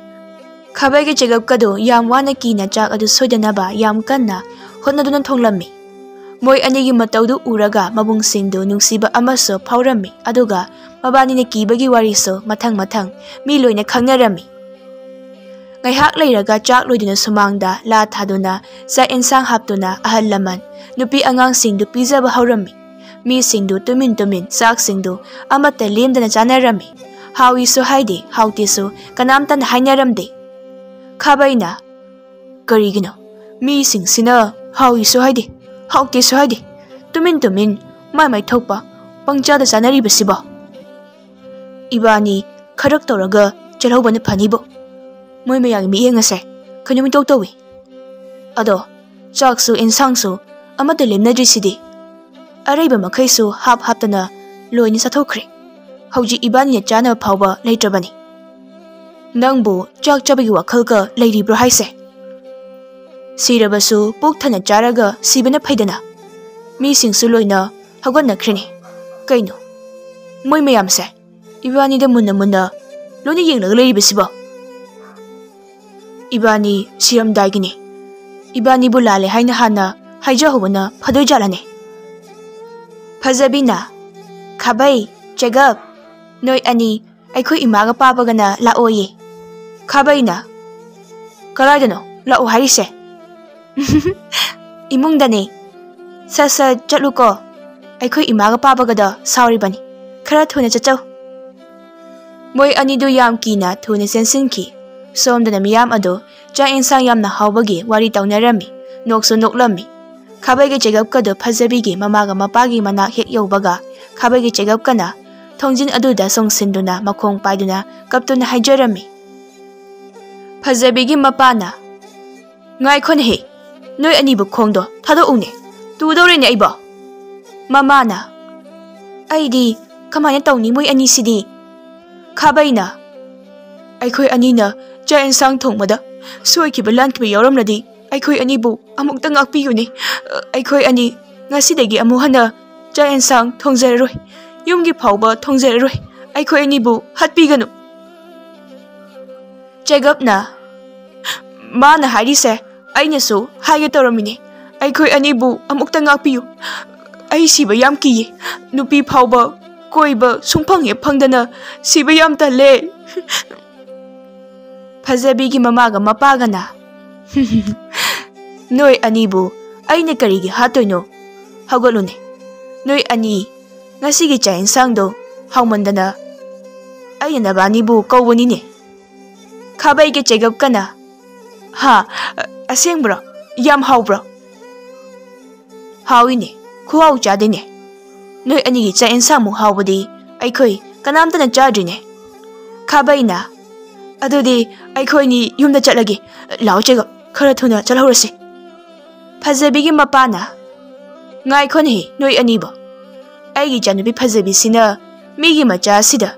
ꯈꯥꯕꯩꯒꯤ ꯆꯦꯒꯞꯀꯗꯨ ꯌꯥꯝ ꯋꯥꯅ ꯀꯤꯅ ꯆꯥꯛ ꯑꯗꯨ ꯁꯣꯏꯗꯅꯕ ꯌꯥꯝ ꯀꯟꯅ ꯍꯣꯠꯅꯗꯨꯅ ꯊꯣꯡꯂꯝꯃꯤ꯫ ꯃꯣꯏ ꯑꯅꯤꯒꯤ ꯃꯇꯧꯗꯨ ꯎꯔꯒ ꯃꯕꯨꯡꯁꯤꯡꯗꯨ ꯅꯨꯡꯁꯤꯕ ꯑꯃꯁꯨ ꯐꯥꯎꯔꯝꯃꯤ, ꯑꯗꯨꯒ ꯃꯕꯥꯅꯤꯅ ꯀꯤꯕꯒꯤ ꯋꯥꯔꯤꯁꯨ ꯃꯊꯪ ꯃꯊꯪ ꯃꯤ ꯂꯣꯏꯅ ꯈꯪꯅꯔꯝꯃꯤ꯫ ꯉꯥꯏꯍꯥꯛ ꯂꯩꯔꯒ ꯆꯥꯛ ꯂꯣꯏꯗꯨꯅ ꯁꯨꯃꯥꯡꯗ ꯂꯥ ꯊꯥꯗꯨꯅ ꯆꯥꯛ ꯌꯦꯟꯁꯥꯡ ꯍꯥꯞꯇꯨꯅ ꯑꯍꯜ ꯂꯃꯟ, ꯅꯨꯄꯤ ꯑꯉꯥꯡꯁꯤꯡꯗꯨ ꯄꯤꯖꯕ ꯍꯧꯔꯝꯃꯤ꯫ ꯃꯤꯁꯤꯡꯗꯨ ꯇꯨꯃꯤꯟ ꯇꯨꯃꯤꯟ ꯆꯥꯛꯁꯤꯡꯗꯨ ꯑꯃꯠꯇ ꯂꯦꯝꯗꯅ ꯆꯥꯅꯔꯝꯃꯤ꯫ ꯍꯥꯎꯏꯁꯨ ꯍꯥꯏꯗꯦ, ꯍꯥꯎꯇꯦꯁꯨ ꯀꯅꯥꯝꯇꯅ ꯍꯥꯏꯅꯔꯝꯗꯦ꯫ ꯈꯥꯕꯩꯅ, "ꯀꯔꯤꯒꯤꯅꯣ ꯃꯤꯁꯤꯡꯁꯤꯅ ꯍꯥꯎꯏꯁꯨ ꯍꯥꯏꯗꯦ, ꯍꯥꯎꯇꯦꯁꯨ ꯍꯥꯏꯗꯦ, ꯇꯨꯃꯤꯟ ꯇꯨꯃꯤꯟ ꯃꯥꯏ ꯃꯥꯏ ꯊꯣꯛꯄ ꯄꯪꯆꯥꯗ ꯆꯥꯅꯔꯤꯕꯁꯤꯕꯣ? ꯏꯕꯥꯅꯤ ꯈꯔꯛ ꯇꯧꯔꯒ ꯆꯠꯍꯧꯕꯅ ꯐꯅꯤꯕꯣ꯫ ꯃꯣꯏ ꯃꯌꯥꯝꯒꯤ ꯃꯤꯠꯌꯦꯡ ꯑꯁꯦ ꯀꯩꯅꯣꯝ ꯏꯇꯧ ꯇꯧꯏ꯫ ꯑꯗꯣ ꯆꯥꯛꯁꯨ ꯏꯟꯁꯥꯡꯁꯨ ꯑꯃꯠꯇ ꯂꯦꯝꯅꯗ꯭ꯔꯤꯁꯤꯗꯤ꯫ ꯑꯔꯩꯕ ꯃꯈꯩꯁꯨ ꯍꯥꯞ ꯍꯥꯞꯇꯅ ꯂꯣꯏꯅ ꯆꯥꯊꯣꯛꯈ꯭ꯔꯦ꯫ ꯍꯧꯖꯤꯛ ꯏꯕꯥꯅꯤꯅ ꯆꯥꯅꯕ ꯐꯥꯎꯕ ꯂꯩꯇ꯭ꯔꯕꯅꯤ꯫ ꯅꯪꯕꯨ ꯆꯥꯛ ꯆꯥꯕꯒꯤ ꯋꯥꯈꯜꯒ ꯂꯩꯔꯤꯕ꯭ꯔꯣ ꯍꯥꯏꯁꯦ? ꯁꯤꯔꯕꯁꯨ ꯄꯨꯛ ꯊꯟꯅ ꯆꯥꯔꯒ ꯁꯤꯕꯅ ꯐꯩꯗꯅ꯫ ꯃꯤꯁꯤꯡꯁꯨ ꯂꯣꯏꯅ ꯍꯧꯒꯠꯅꯈ꯭ꯔꯦꯅꯦ꯫ ꯀꯩꯅꯣ, ꯃꯣꯏ ꯃꯌꯥꯝꯁꯦ ꯏꯕꯥꯅꯤꯗ ꯃꯨꯟꯅ ꯃꯨꯟꯅ ꯂꯣꯏꯅ ꯌꯦꯡꯂꯒ ꯂꯩꯔꯤꯕꯁꯤꯕꯣ? ꯏꯕꯥꯅꯤ ꯁꯤꯔꯝꯗꯥꯏꯒꯤꯅꯤ꯫ ꯏꯕꯥꯅꯤꯕꯨ ꯂꯥꯜꯂꯦ ꯍꯥꯏꯅ ꯍꯥꯟꯅ ꯍꯥꯏꯖꯍꯧꯕꯅ ꯐꯗꯣꯏ ꯖꯥꯠꯂꯅꯦ? ꯐꯖꯕꯤꯅ, "ꯈꯥꯕꯩ, ꯆꯦꯒꯞ, ꯅꯣꯏ ꯑꯅꯤ ꯑꯩꯈꯣꯏ ꯏꯃꯥꯒ ꯄꯥꯕꯒꯅ ꯂꯥꯛꯑꯣꯌꯦ꯫" ꯈꯥꯕꯩꯅ, "ꯀꯗꯥꯏꯗꯅꯣ ꯂꯥꯛꯑꯣ ꯍꯥꯏꯔꯤꯁꯦ?" "ꯏꯃꯨꯡꯗꯅꯦ꯫ ꯁꯠ ꯁꯠ ꯆꯠꯂꯨꯀꯣ꯫ ꯑꯩꯈꯣꯏ ꯏꯃꯥꯒ ꯄꯥꯕꯒꯗꯣ ꯁꯥꯎꯔꯤꯕꯅꯤ꯫ ꯈꯔ ꯊꯨꯅ ꯆꯠꯆꯧ꯫" ꯃꯣꯏ ꯑꯅꯤꯗꯨ ꯌꯥꯝ ꯀꯤꯅ ꯊꯨꯅ ꯆꯦꯟꯁꯤꯟꯈꯤ꯫ ꯁꯣꯝꯗꯅ ꯃꯤꯌꯥꯝ ꯑꯗꯨ ꯆꯥꯛ ꯌꯦꯟꯁꯥꯡ ꯌꯥꯝꯅ ꯍꯥꯎꯕꯒꯤ ꯋꯥꯔꯤ ꯇꯧꯅꯔꯝꯃꯤ꯫ ꯅꯣꯛꯁꯨ ꯅꯣꯛꯂꯝꯃꯤ꯫ ꯈꯥꯕꯩꯒꯤ ꯆꯦꯒꯞꯀꯗꯨ ꯐꯖꯕꯤꯒꯤ ꯃꯃꯥꯒ ꯃꯄꯥꯒꯤ ꯃꯅꯥꯛ ꯍꯦꯛ ꯌꯧꯕꯒ ꯈꯥꯕꯩꯒꯤ ꯆꯦꯒꯞꯀꯅ ꯊꯣꯡꯖꯤꯟ ꯑꯗꯨꯗ ꯆꯣꯡꯁꯤꯟꯗꯨꯅ ꯃꯈꯣꯡ ꯄꯥꯏꯗꯨꯅ ꯀꯞꯇꯨꯅ ꯍꯥꯏꯖꯔꯝꯃꯤ꯫ ꯐꯖꯕꯤꯒꯤ ꯃꯄꯥꯅ, "ꯉꯥꯏꯈꯣꯅꯦꯍꯦ, ꯅꯣꯏ ꯑꯅꯤꯕꯨ ꯈꯣꯡꯗꯣ ꯊꯥꯗꯣꯛꯎꯅꯦ, ꯇꯨꯗꯧꯔꯦꯅꯦ ꯑꯩꯕꯣ꯫" ꯃꯃꯥꯅ, "ꯑꯩꯗꯤ ꯀꯃꯥꯏꯅ ꯇꯧꯅꯤ ꯃꯣꯏ ꯑꯅꯤꯁꯤꯗꯤ?" ꯈꯥꯕꯩꯅ, "ꯑꯩꯈꯣꯏ ꯑꯅꯤꯅ ꯆꯥꯛ ꯌꯦꯟꯁꯥꯡ ꯊꯣꯡꯕꯗ ꯁꯣꯏꯈꯤꯕ ꯂꯥꯟꯈꯤꯕ ꯌꯥꯎꯔꯝꯂꯗꯤ ꯑꯩꯈꯣꯏ ꯑꯅꯤꯕꯨ ꯑꯃꯨꯛꯇ ꯉꯥꯛꯄꯤꯌꯨꯅꯦ꯫ ꯑꯩꯈꯣꯏ ꯑꯅꯤ ꯉꯁꯤꯗꯒꯤ ꯑꯃꯨꯛ ꯍꯟꯅ ꯆꯥꯛ ꯌꯦꯟꯁꯥꯡ ꯊꯣꯡꯖꯔꯔꯣꯏ꯫ ꯌꯨꯝꯒꯤ ꯐꯥꯎꯕ ꯊꯣꯡꯖꯔꯔꯣꯏ꯫ ꯑꯩꯈꯣꯏ ꯑꯅꯤꯕꯨ ꯍꯥꯠꯄꯤꯒꯅꯨ꯫" ꯆꯦꯒꯞꯅ, "ꯃꯥꯅ ꯍꯥꯏꯔꯤꯁꯦ ꯑꯩꯅꯁꯨ ꯍꯥꯏꯒꯦ ꯇꯧꯔꯝꯃꯤꯅꯦ꯫ ꯑꯩꯈꯣꯏ ꯑꯅꯤꯕꯨ ꯑꯃꯨꯛꯇ ꯉꯥꯛꯄꯤꯌꯨ꯫ ꯑꯩ ꯁꯤꯕ ꯌꯥꯝ ꯀꯤꯌꯦ꯫ ꯅꯨꯄꯤ ꯐꯥꯎꯕ ꯀꯣꯏꯕ ꯁꯨꯡꯐꯪ ꯍꯦꯛ ꯐꯪꯗꯅ ꯁꯤꯕ ꯌꯥꯝ ꯇꯜꯂꯦ꯫" ꯐꯖꯕꯤꯒꯤ ꯃꯃꯥꯒ ꯃꯄꯥꯒꯅ, "ꯅꯣꯏ ꯑꯅꯤꯕꯨ ꯑꯩꯅ ꯀꯔꯤꯒꯤ ꯍꯥꯠꯇꯣꯏꯅꯣ? ꯍꯧꯒꯠꯂꯨꯅꯦ꯫ ꯅꯣꯏ ꯑꯅꯤ ꯉꯁꯤꯒꯤ ꯆꯥꯛ ꯌꯦꯟꯁꯥꯡꯗꯣ ꯍꯥꯎꯃꯟꯗꯅ ꯑꯩꯅ ꯅꯕꯥꯅꯤꯕꯨ ꯀꯧꯕꯅꯤꯅꯦ꯫" ꯈꯥꯕꯩꯒꯤ ꯆꯦꯒꯞꯀꯅ, "ꯍꯥ, ꯑꯁꯦꯡꯕ꯭ꯔꯣ? ꯌꯥꯝ ꯍꯥꯎꯕ꯭ꯔꯣ?" "ꯍꯥꯎꯏꯅꯦ, ꯈꯨꯍꯥꯎ ꯆꯥꯗꯦꯅꯦ꯫ ꯅꯣꯏ ꯑꯅꯤꯒꯤ ꯆꯥꯛ ꯌꯦꯟꯁꯥꯡꯃꯨꯛ ꯍꯥꯎꯕꯗꯤ ꯑꯩꯈꯣꯏ ꯀꯅꯥꯝꯇꯅ ꯆꯥꯗ꯭ꯔꯤꯅꯦ꯫" ꯈꯥꯕꯩꯅ, "ꯑꯗꯨꯗꯤ ꯑꯩꯈꯣꯏꯅꯤ ꯌꯨꯝꯗ ꯆꯠꯂꯒꯦ꯫ ꯂꯥꯛꯑꯣ ꯆꯦꯒꯞ, ꯈꯔ ꯊꯨꯅ ꯆꯠꯍꯧꯔꯁꯤ꯫" ꯐꯖꯕꯤꯒꯤ ꯃꯄꯥꯅ, "ꯉꯥꯏꯈꯣꯅꯦꯍꯦ ꯅꯣꯏ ꯑꯅꯤꯕꯣ꯫ ꯑꯩꯒꯤ ꯏꯆꯥꯅꯨꯄꯤ ꯐꯖꯕꯤꯁꯤꯅ ꯃꯤꯒꯤ ꯃꯆꯥꯁꯤꯗ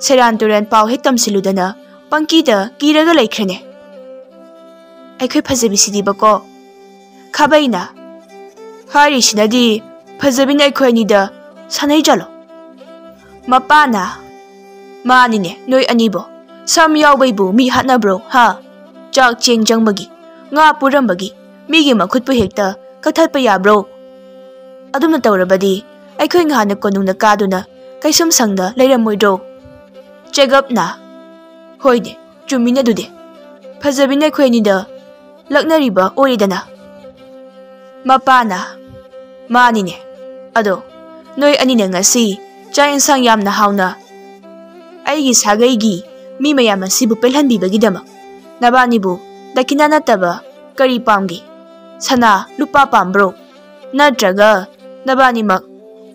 ꯁꯦꯔꯥꯟ ꯇꯨꯔꯥꯟ ꯄꯥꯎ ꯍꯦꯛ ꯇꯝꯁꯤꯜꯂꯨꯗꯅ ꯄꯪꯀꯤꯗ ꯀꯤꯔꯒ ꯂꯩꯈ꯭ꯔꯦꯅꯦ꯫ ꯑꯩꯈꯣꯏ ꯐꯖꯕꯤꯁꯤꯗꯤꯕꯀꯣ꯫" ꯈꯥꯕꯩꯅ, "ꯍꯥꯏꯔꯤꯁꯤꯅꯗꯤ ꯐꯖꯕꯤꯅ ꯑꯩꯈꯣꯏ ꯑꯅꯤꯗ ꯁꯥꯟꯅꯩ ꯖꯥꯠꯂꯣ? ꯃꯄꯥꯅ, "ꯃꯥꯅꯤꯅꯦ, ꯅꯣꯏ ꯑꯅꯤꯕꯣ꯫ ꯁꯝ ꯌꯥꯎꯕꯩꯕꯨ ꯃꯤ ꯍꯥꯠꯅꯕ꯭ꯔꯣ, ꯍꯥ? ꯆꯥꯛ ꯆꯦꯡ ꯆꯪꯕꯒꯤ, ꯉꯥ ꯄꯨꯔꯝꯕꯒꯤ ꯃꯤꯒꯤ ꯃꯈꯨꯠꯄꯨ ꯍꯦꯛꯇ ꯀꯛꯊꯠꯄ ꯌꯥꯕ꯭ꯔꯣ? ꯑꯗꯨꯝꯅ ꯇꯧꯔꯕꯗꯤ ꯑꯩꯈꯣꯏ ꯉꯍꯥꯟꯅ ꯀꯣꯅꯨꯡꯗ ꯀꯥꯗꯨꯅ ꯀꯩꯁꯨꯝ ꯁꯪꯗ ꯂꯩꯔꯝꯃꯣꯏꯗ꯭ꯔꯣ?" ꯆꯦꯒꯞꯅ, "ꯍꯣꯏꯅꯦ, ꯆꯨꯝꯃꯤꯅꯦ ꯑꯗꯨꯗꯤ꯫ ꯐꯖꯕꯤꯅ ꯑꯩꯈꯣꯏ ꯑꯅꯤꯗ ꯂꯛꯅꯔꯤꯕ ꯑꯣꯏꯔꯦꯗꯅ?" ꯃꯄꯥꯅ, "ꯃꯥꯅꯤꯅꯦ꯫ ꯑꯗꯣ ꯅꯣꯏ ꯑꯅꯤꯅ ꯉꯁꯤ ꯆꯥꯛ ꯏꯟꯁꯥꯡ ꯌꯥꯝꯅ ꯍꯥꯎꯅ ꯑꯩꯒꯤ ꯁꯥꯒꯩꯒꯤ ꯃꯤ ꯃꯌꯥꯝ ꯑꯁꯤꯕꯨ ꯄꯦꯜꯍꯟꯕꯤꯕꯒꯤꯗꯃꯛ ꯅꯕꯥꯅꯤꯕꯨ ꯗꯈꯤꯅꯥ ꯅꯠꯇꯕ ꯀꯔꯤ ꯄꯥꯝꯒꯦ? ꯁꯅꯥ, ꯂꯨꯄꯥ ꯄꯥꯝꯕ꯭ꯔꯣ? ꯅꯠꯇ꯭ꯔꯒ ꯅꯕꯥꯅꯤꯃꯛ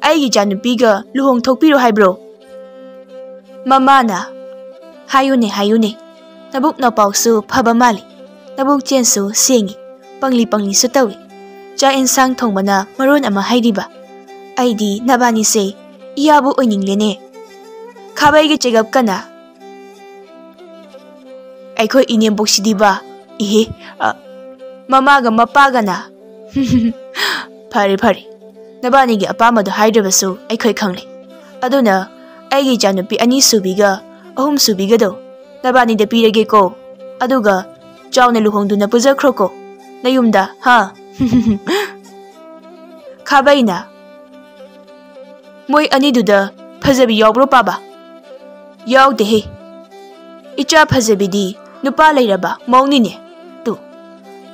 ꯑꯩꯒꯤ ꯏꯆꯥꯅꯨꯄꯤꯒ ꯂꯨꯍꯣꯡ ꯊꯣꯛꯄꯤꯔꯣ ꯍꯥꯏꯕ꯭ꯔꯣ?" ꯃꯃꯥꯅ, "ꯍꯥꯏꯌꯨꯅꯦ, ꯍꯥꯏꯌꯨꯅꯦ꯫ ꯅꯕꯨꯛ ꯅꯄꯥꯎꯁꯨ ꯐꯕ ꯃꯥꯜꯂꯤ꯫ ꯅꯕꯨꯛ ꯆꯦꯟꯁꯨ ꯁꯦꯡꯉꯤ꯫ ꯄꯪꯂꯤ ꯄꯪꯂꯤꯁꯨ ꯇꯧꯏ꯫ ꯆꯥꯛ ꯏꯟꯁꯥꯡ ꯊꯣꯡꯕꯅ ꯃꯔꯣꯟ ꯑꯃ ꯍꯩꯔꯤꯕ꯫ ꯑꯩꯗꯤ ꯅꯕꯥꯅꯤꯁꯦ ꯏꯌꯥꯕꯨ ꯑꯣꯏꯅꯤꯡꯂꯦꯅꯦ꯫" ꯈꯥꯕꯩꯒꯤ ꯆꯦꯒꯞꯀꯅ, "ꯑꯩꯈꯣꯏ ꯏꯅꯦꯝꯕꯣꯛꯁꯤꯗꯤꯕ, ꯏꯍꯦ, ꯑ, ꯃꯃꯥꯒ ꯃꯄꯥꯒꯅ꯫" "ꯐꯔꯦ, ꯐꯔꯦ꯫ ꯅꯕꯥꯅꯤꯒꯤ ꯑꯄꯥꯝꯕꯗꯣ ꯍꯥꯏꯗ꯭ꯔꯕꯁꯨ ꯑꯩꯈꯣꯏ ꯈꯪꯂꯦ꯫ ꯑꯗꯨꯅ ꯑꯩꯒꯤ ꯏꯆꯥꯅꯨꯄꯤ ꯑꯅꯤꯁꯨꯕꯤꯒ ꯑꯍꯨꯝꯁꯨꯕꯤꯒꯗꯣ ꯅꯕꯥꯅꯤꯗ ꯄꯤꯔꯒꯦꯀꯣ꯫ ꯑꯗꯨꯒ ꯆꯥꯎꯅ ꯂꯨꯍꯣꯡꯗꯨꯅ ꯄꯨꯖꯈ꯭ꯔꯣꯀꯣ ꯅꯌꯨꯝꯗ, ꯍꯥ?" ꯈꯥꯕꯩꯅ, "ꯃꯣꯏ ꯑꯅꯤꯗꯨꯗ ꯐꯖꯕꯤ ꯌꯥꯎꯕ꯭ꯔꯣ, ꯄꯥꯕ?" "ꯌꯥꯎꯗꯦꯍꯦ꯫ ꯏꯆꯥ ꯐꯖꯕꯤꯗꯤ ꯅꯨꯄꯥ ꯂꯩꯔꯕ ꯃꯧꯅꯤꯅꯦ꯫ ꯇꯨ,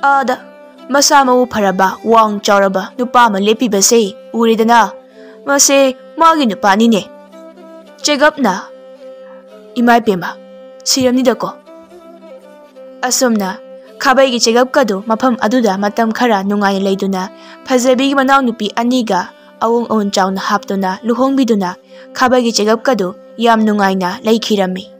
ꯑꯥꯗ ꯃꯁꯥ ꯃꯎ ꯐꯔꯕ, ꯋꯥꯡ ꯆꯥꯎꯔꯕ ꯅꯨꯄꯥ ꯑꯃ ꯂꯦꯞꯄꯤꯕꯁꯦ ꯎꯔꯦꯗꯅ? ꯃꯁꯦ ꯃꯥꯒꯤ ꯅꯨꯄꯥꯅꯤꯅꯦ꯫" ꯆꯦꯒꯞꯅ, "ꯏꯃꯥ ꯏꯄꯦꯝꯃ, ꯁꯤꯔꯝꯅꯤꯗꯀꯣ꯫" ꯑꯁꯨꯝꯅ ꯈꯥꯕꯩꯒꯤ ꯆꯦꯒꯞꯀꯗꯨ ꯃꯐꯝ ꯑꯗꯨꯗ ꯃꯇꯝ ꯈꯔ ꯅꯨꯡꯉꯥꯏꯅ ꯂꯩꯗꯨꯅ ꯐꯖꯕꯤꯒꯤ ꯃꯅꯥꯎꯅꯨꯄꯤ ꯑꯅꯤꯒ ꯑꯋꯨꯡ ꯑꯋꯨꯟ ꯆꯥꯎꯅ ꯍꯥꯞꯇꯨꯅ ꯂꯨꯍꯣꯡꯕꯤꯗꯨꯅ ꯈꯥꯕꯩꯒꯤ ꯆꯦꯒꯞꯀꯗꯨ ꯌꯥꯝ ꯅꯨꯡꯉꯥꯏꯅ ꯂꯩꯈꯤꯔꯝꯃꯤ꯫